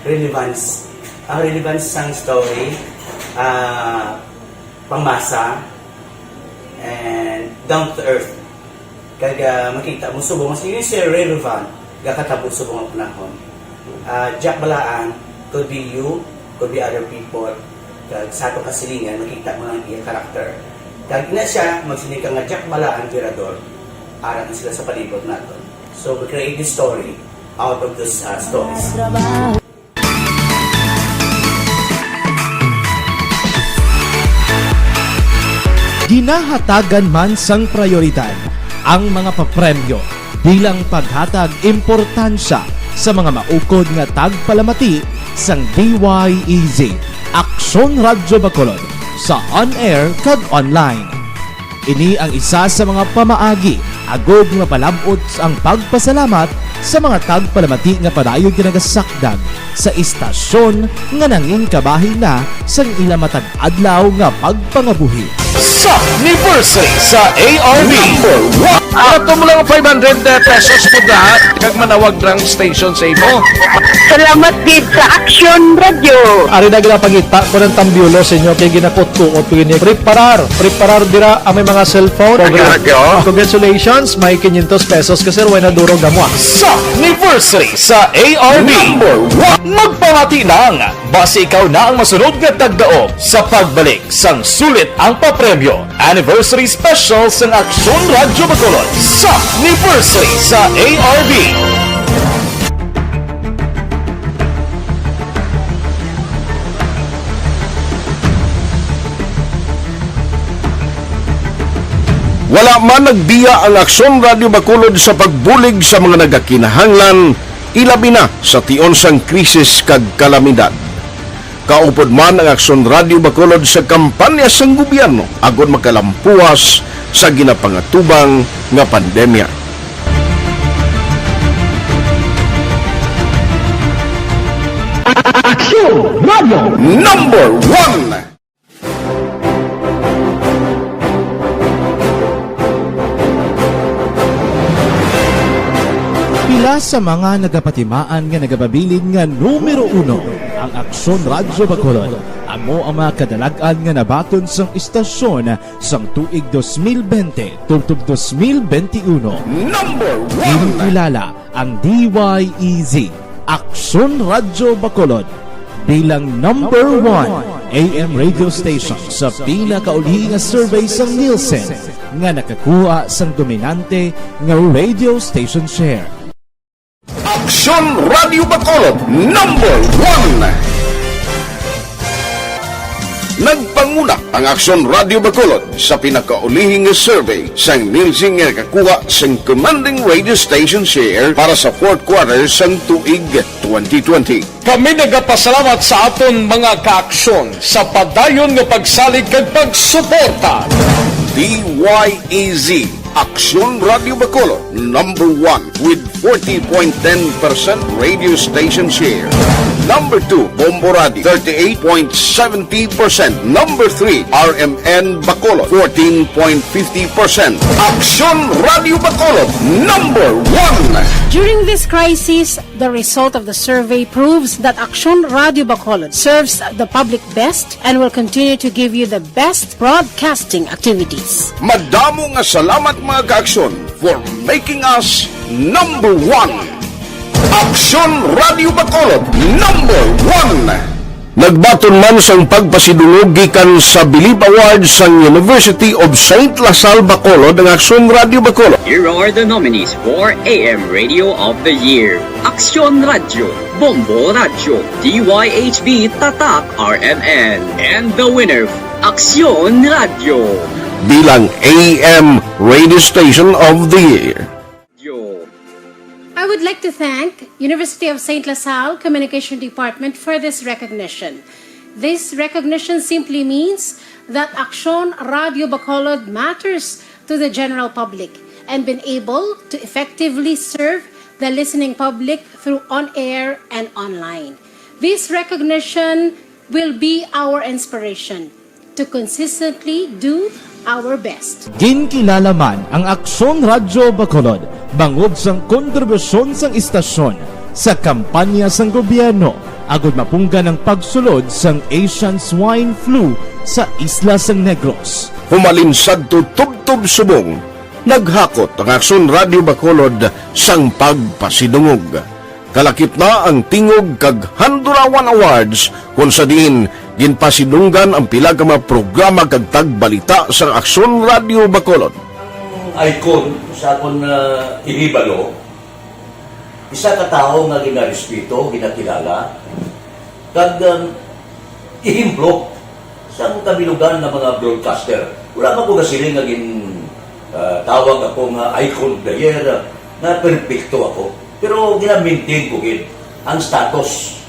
relevance, ang relevance sang story, uh, pangmasa, and down to earth. Kag uh, makita mo subong, mas yun siya relevant, gakatabo subong ang panahon. Uh, Jack Balaan, could be you, could be other people. Kag sa atong kasilingan, makita mo ang iyang karakter. Kag ina siya, magsiling ka nga Jack bala ang tirador, aram sila sa palibot naton. So, we create this story out of those, uh, stories. Ginahatagan man sang prayoridad ang mga papremyo bilang paghatag importansya sa mga maukod nga tagpalamati sang D Y E Z, Aksyon Radyo Bacolod, sa on-air kag online. Ini ang isa sa mga pamaagi agod nga mapalab-ot ang pagpasalamat sa mga tagpalamati nga padayon nga nagasakdag sa istasyon nga nangin kabahin na sang ila matag adlaw nga pagpangabuhi. Sa anniversary sa A R B. Number one. Ato mo lang five hundred pesos mo da, kag manawag rang station sa imo. Salamat gid sa Aksyon Radyo. Ari na ginapangita ko ng tambyulo sa inyo kay ginakot-kuot ko ini. Preparar, preparar dira ang may mga cellphone. Radyo. Congratulations, may quinientos pesos ka, sir, way na duro gamwa. Sa anniversary sa A R B. Number one. Magpangati lang, basi ikaw na ang masunod nga tagdaog sa pagbalik sang sulit ang papremyo. Anniversary Special sang Aksyon Radyo Bacolod sa anniversary sa A R B. Wala man nagbiya ang Aksyon Radyo Bacolod sa pagbulig sa mga nagakinahanglan, ilabi na sa tion sang krisis kag kalamidad. Kaupod man ang Aksyon Radyo Bacolod sa kampanya sang gobyerno agod makalampuas sa ginapangatubang nga pandemya. Aksyon Radyo Number One. Pila sa mga nagapatimaan nga nagapabilin nga numero uno ang Aksyon Radyo Bacolod, amo ang mga kadalag-an nga nabaton sang istasyon sang tuig dos mil bente tubtob dos mil bente uno. Number one. Ginkilala ang D Y E Z, Aksyon Radyo Bacolod, bilang number one A M radio station sa pinakauli nga survey sang Nielsen nga nakakuha sang dominante nga radio station share. Aksyon Radyo Bacolod, number one. Nagpanguna ang Aksyon Radyo Bacolod sa pinakaulihi nga survey sang Nielsen nga nakakuha sang commanding radio station share para sa fourth quarter sang tuig twenty twenty. Kami nagapasalamat sa aton mga kaaksyon sa padayon nga pagsalig kag pagsuporta. D Y E Z, Aksyon Radyo Bacolod, number one with forty point ten percent radio station share. Number two, Bombo Radio, thirty-eight point seventy percent. Number three, R M N Bacolod, fourteen point fifty percent. Aksyon Radyo Bacolod, number one. During this crisis, the result of the survey proves that Aksyon Radyo Bacolod serves the public best and will continue to give you the best broadcasting activities. Madamo nga salamat, mga kaaksyon, for making us number one. Aksyon Radyo Bacolod, number one. Nagbaton man sang pagpasidungog gikan sa Bilib Awards sang University of Saint La Salle Bacolod ang Aksyon Radyo Bacolod. Here are the nominees for A M Radio of the Year: Aksyon Radyo, Bombo Radyo, D Y H B Tatak R M N, and the winner, Aksyon Radyo. Bilang A M Radio Station of the Year. I would like to thank University of Saint La Salle Communication Department for this recognition. This recognition simply means that Aksyon Radyo Bacolod matters to the general public and been able to effectively serve the listening public through on-air and online. This recognition will be our inspiration to consistently do our best. Ginkilala man ang Aksyon Radyo Bacolod bangod sang kontribusyon sang istasyon sa kampanya sang gobyerno agud mapunggan ang pagsulod sang Asian Swine Flu sa isla sang Negros. Humalin sadto tubtob subong, naghakot ang Aksyon Radyo Bacolod sang pagpasidungog. Kalakip na ang Tingog kag Handurawan Awards, kon sa diin Ginpasidunggan ang pila ka mga programa kag tagbalita sang Aksyon Radyo Bacolod. Ang icon sa akon, ah, ihibalo, isa ka tawo nga ginarespeto, ginakilala, kag, um, ehemplo sang kabilugan nga mga broadcaster. Wala man ko gasiling nga gin-, ah, tawag ako nga icon of the year, nga perpekto ako. Pero gina-maintain ko gid ang status.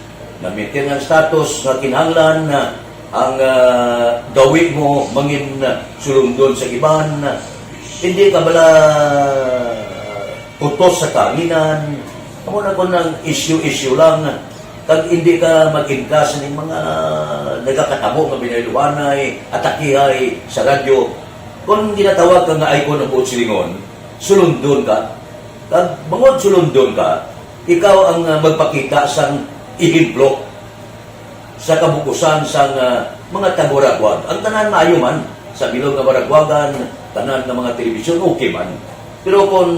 Na-maintain ang status nga kinahanglan na ang, ah, gawi mo mangin, ah, sulundon sa iban. Hindi ka bala kutos sa kahanginan. Amo na kon ang issue-issue lang. Kag hindi ka mag-inkas ning mga nagakatabo nga binayluhanay, atakihay sa radyo. Kung ginatawag ka nga icon ang buot silingon, sulundon ka. Kag bangod sulundon ka, ikaw ang, ah, magpakita sang ehemplo sa kabukusan sang, ah, mga tagwaragwag. Ang tanan maayo man, sa bilog nga waragwagan, tanan nga mga telebisyon, okay man. Pero kung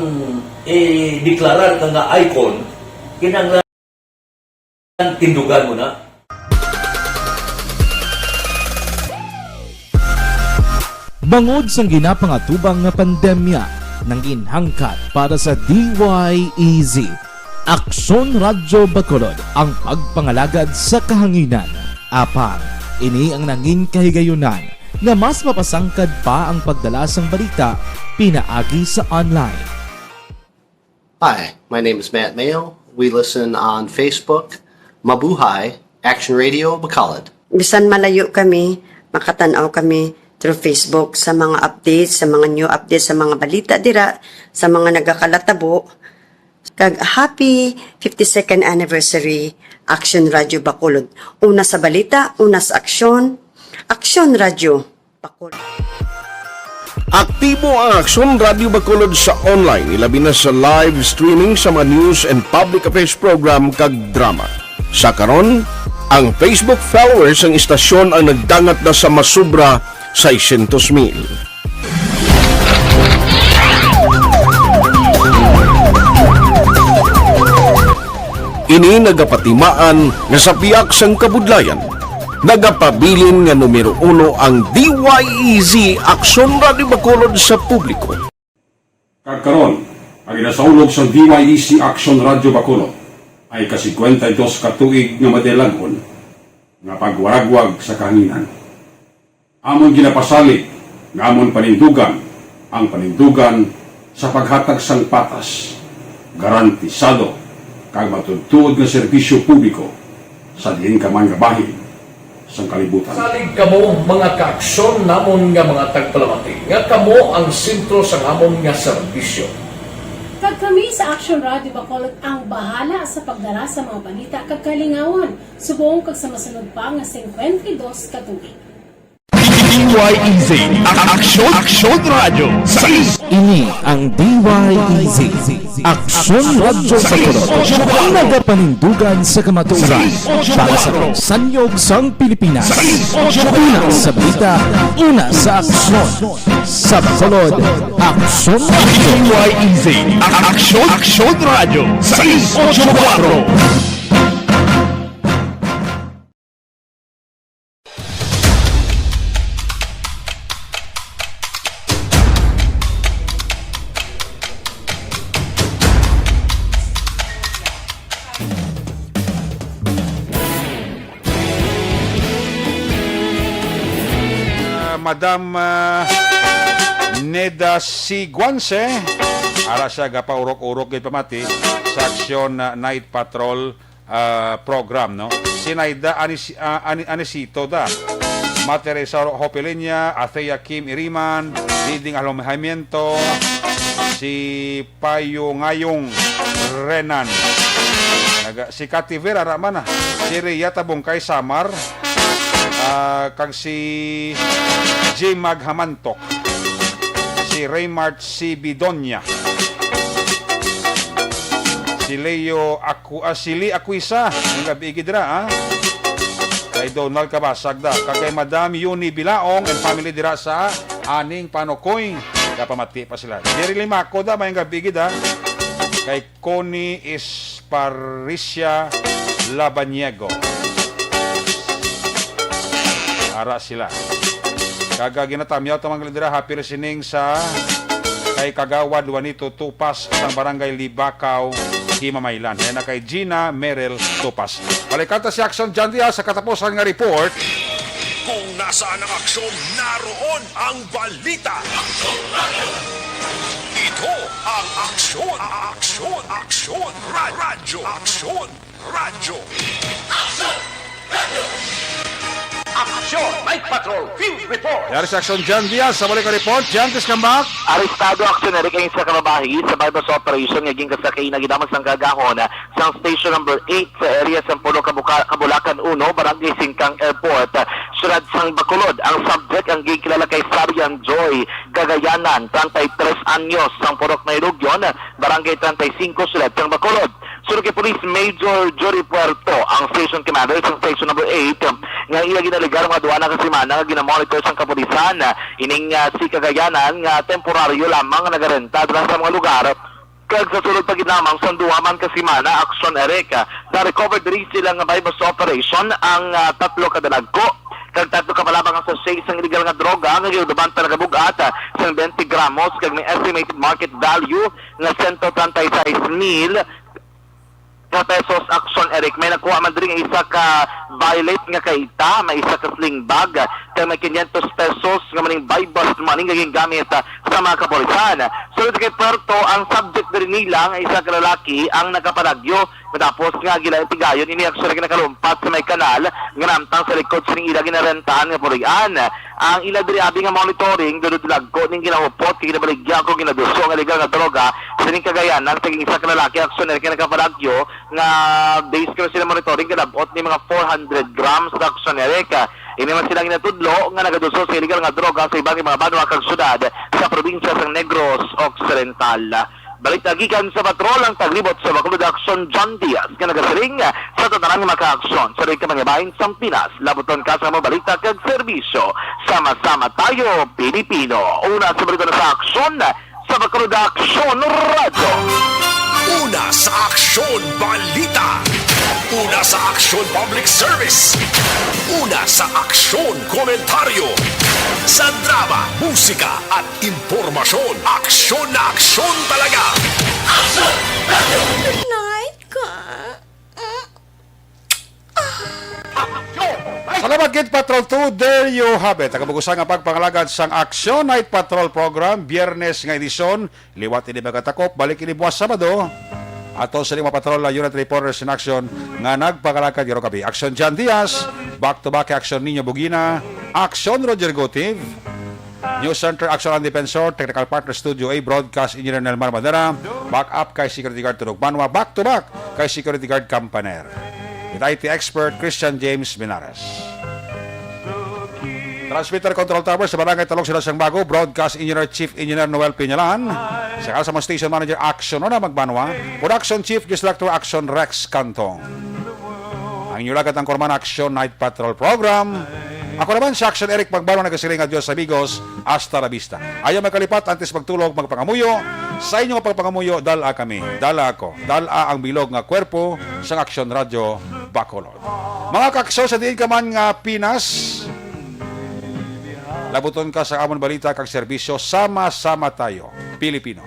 i-deklarar ka nga icon, kinahanglan tindugan mo na. Bangod sang ginapangatubang nga pandemya, nangin hangkat para sa D Y E Z, Aksyon Radyo Bacolod, ang pagpangalagad sa kahanginan. Apang, ini ang nangin kahigayunan nga mas mapasangkad pa ang pagdala sang balita pinaagi sa online. Hi, my name is Matt Mayo. We listen on Facebook. Mabuhay, Action Radio Bacolod. Bisan malayo kami, makatan-aw kami through Facebook sa mga updates, sa mga new updates, sa mga balita dira, sa mga nagakalatabo. Kag happy fifty-second anniversary, Action Radio Bacolod. Una sa balita, una sa aksyon, Action Radio Bacolod. Aktibo ang Aksyon Radio Bacolod sa online, ilabi na sa live streaming sa mga news and public affairs program kag drama. Sa karon, ang Facebook followers sang istasyon ang nagdangat na sa masubra seiscientos mil. Ini nagapatimaan nga sa pihak sang kabudlayan, nagapabilin nga numero uno ang D Y E Z Aksyon Radio Bacolod sa publiko. Kag karon, ang ginasaulog sang D Y E Z Aksyon Radio Bacolod ay ka-singkwenta y dos ka tuig nga madilag-on nga pagwaragwag sa kahanginan. Amon ginapasalig nga amon panindugan ang panindugan sa paghatag sang patas, garantisado, kag matuodtuod nga serbisyo publiko sa diin ka man nga bahin sang kalibutan. Salig kamo, mga kaaksyon namon nga mga tagpalamati, nga kamo ang sentro sang amon nga serbisyo. Kag kami sa Action Radio Bacolod ang bahala sa pagdara sa mga balita kag kalingawan subong kag sa masunod pa nga singkwenta y dos ka tuig. D Y E Z, Ak-, Aksyon, Aksyon Radyo, sais. Ini ang D Y E Z, Aksyon Radyo sa Bacolod, nagapanindugan sa kamatuoran para sa pagsanyog sang Pilipinas. Una sa balita, una sa aksyon. Sa Bacolod, Aksyon Radyo. D Y E Z, Ak-, Aksyon, Aksyon Radyo, sais ocho kuwatro. Ah, Madam, ah, Neda Siguanse, ara siya gapaurok-urok gid pamati sa Aksyon, ah, Night Patrol ah, program, no? Si Naida Anis-, ah, Ani-, Anisito da. Materesa Hopelenia, Athea Kim Iriman, Diding Alomhamiento, si Payo Ngayong Renan. Naga-, si Kati Vera Ramana, si Rhea Tabungkay Samar, ah, kag si Jimag Hamantok, si Raymart C. Bidonia, si Leo Aqu-, ah, si Lee Aquisa, ang gabi gid dira, ah. Kay Donald Kabasag da, kag kay Madam Yuni Bilaong and family dira sa Aning Panokoy, kapamati pa sila. Jerry Limaco da, may gabi gid, ah. Kay Connie Esparicia Labaniego. Ara sila. Kag, ah, ginatamyaw ta, mga kalidad, apil sining sa kay Kagawad Juanito Tupas sang Barangay Libacao, Himamaylan. Yan na kay Gina Merel Tupas. Balikan ta si Aksyon John Diaz sa katapusan nga report. Kung nasaan ang aksyon, naroon ang balita. Ito ang Aksyon, Aksyon, Aksyon, Ra-, Radyo, Aksyon, Radyo. Aksyon, Night Patrol, Field Report. Yari sa Aksyon, John Diaz, sa balik nga report. John, please come back. Arestado, Aksyon Eric, ang isa ka babayi sa buy-bust operation nga ginkasakian nga gidamag sang kaagahon sang Station Number Eight sa area sang Puno Kabuka-, Kabulakan Uno, Barangay Singkang Airport, Siyudad sang Bacolod. Ang subject ang ginkilala kay Sarian Joy Cagayanan, treinta y tres anyos, sang Purok Nailugyon, Barangay treinta y cinco, Siyudad sang Bacolod. Suno kay Police Major Jory Puerto, ang station commander sang Station Number Eight, nga iya ginaligar nga duha na ka semana nga ginamonitor sang kapulisan ining, ah, si Cagayanan nga temporaryo lamang nga nagarenta dira sa mga lugar, kag sa sulod pa gid lamang sang duha man ka semana, Aksyon Eric, ah, na-recover diri sila nga buy-bust operation ang, ah, tatlo ka dalagko kag tatlo ka palabang nga sachet sang illegal nga droga nga ginatubang ta nagabug-at, ah, sang twenty gramos kag may estimated market value nga sento treinta y seis mil ka pesos. Aksyon Eric, may nakuha man diri nga isa ka violet nga kaita, may isa ka sling bag, kag may quinientos pesos nga maning buy-bust money nga gingamit, ah, sa mga kapulisan. Sulod kay Puerto, ang subject diri nila nga isa ka lalaki ang nakapanagyo matapos nga gila-, tigayon ini, Aksyon Eric, nga nakalumpat sa may kanal nga nahamtang sa likod sining ila ginarentahan nga puloy-an. Ang ila diri abi nga monitoring, dudulagko ning ginahupot kay ginabaligya ko ginaduso nga illegal nga droga sining Cagayanan sa isa ka lalaki, Aksyon Eric, nga nakapanagyo nga based kuno sila monitoring, kalab-ot ni mga four hundred grams, Aksyon Eric. Ini man sila ginatudlo nga nagaduso sa illegal nga droga sa iban nga mga banwa kag syudad sa probinsya sang Negros Occidental. Balita gikan sa patrol, ang taglibot sa Bacolod, Aksyon John Diaz, nga nagasiling sa tanan nga makaaksyon sa dagway ka mga bahin sang Pinas. Labuton ka sa mga balita kag serbisyo. Sama-sama tayo, Pilipino. Una sa balita na sa aksyon, sa Bacolod Aksyon Radyo. Una sa Aksyon Balita. Una sa Aksyon Public Service. Una sa Aksyon Komentaryo. Sa drama, musika, at impormasyon. Aksyon na aksyon talaga. Aksyon Radyo. Good night, ka. Mm. Salamat gid, Patrol two. There you have it. Ang kabug-usan nga pagpangalagad sang Aksyon Night Patrol Program, Biyernes nga edisyon. Liwat ini, mga takop. Balik ini buwas Sabado. Ato sa mga patrol, unit reporters in action nga nagpangalagad karong gab-i. Aksyon John Diaz, back to back kay Aksyon Nino Bugina, Aksyon Roger Gotiv, News Center, Aksyon Ang Defensor, Technical Partner Studio A, Broadcast Engineer Nelmar Madera, backup kay Security Guard Tulog Manwa, back to back kay Security Guard Campaner. With I T expert, Christian James Minares. Transmitter Control Tower sa Barangay Talong, Sila sang Bago, Broadcast Engineer, Chief Engineer Noel Piñalan. Sa, sa mga Station Manager, Aksyon Rona Magbanwa, Production Chief, News Director, Aksyon Rex Cantong. Ang inyo lagad ang Kurman Aksyon Night Patrol Program. Ako naman si Aksyon Eric Magbanwa, nagasiling, adios amigos, hasta la vista. Ayaw magkalipat, antes magtulog, magpangamuyo. Sa inyo nga pagpangamuyo, dala kami, dala ako, dala ang bilog nga kwerpo sang Aksyon Radyo Bacolod. Mga kaksyon, sa diin ka man nga Pinas, labuton ka sa amon balita kag serbisyo, sama-sama tayo, Pilipino.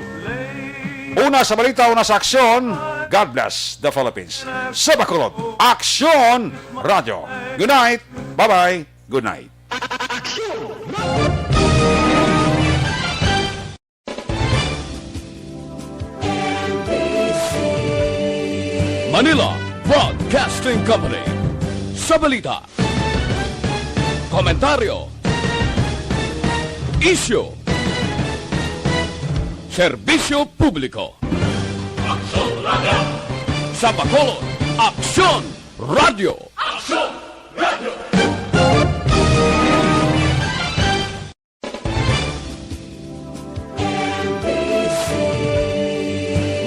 Una sa balita, una sa aksyon, God bless the Philippines. Sa Bacolod, Aksyon Radyo. Good night. Bye-bye. Good night. Manila Broadcasting Company. Sa balita, komentaryo, isyu, serbisyo publiko. Aksyon Radyo. Sa Bacolod, Aksyon Radyo. Aksyon Radyo.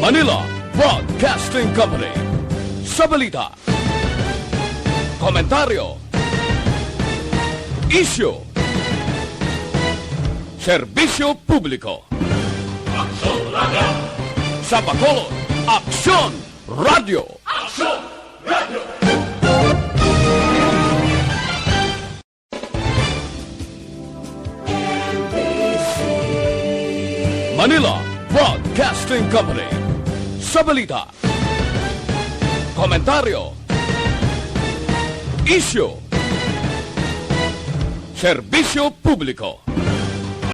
Manila Broadcasting Company. Sa balita, komentaryo, isyu, serbisyo publiko. Aksyon Radyo. Sa Bacolod, Aksyon Radyo. Aksyon Radyo. Anila Broadcasting Company. Sa balita, komentaryo, isyu, serbisyo publiko.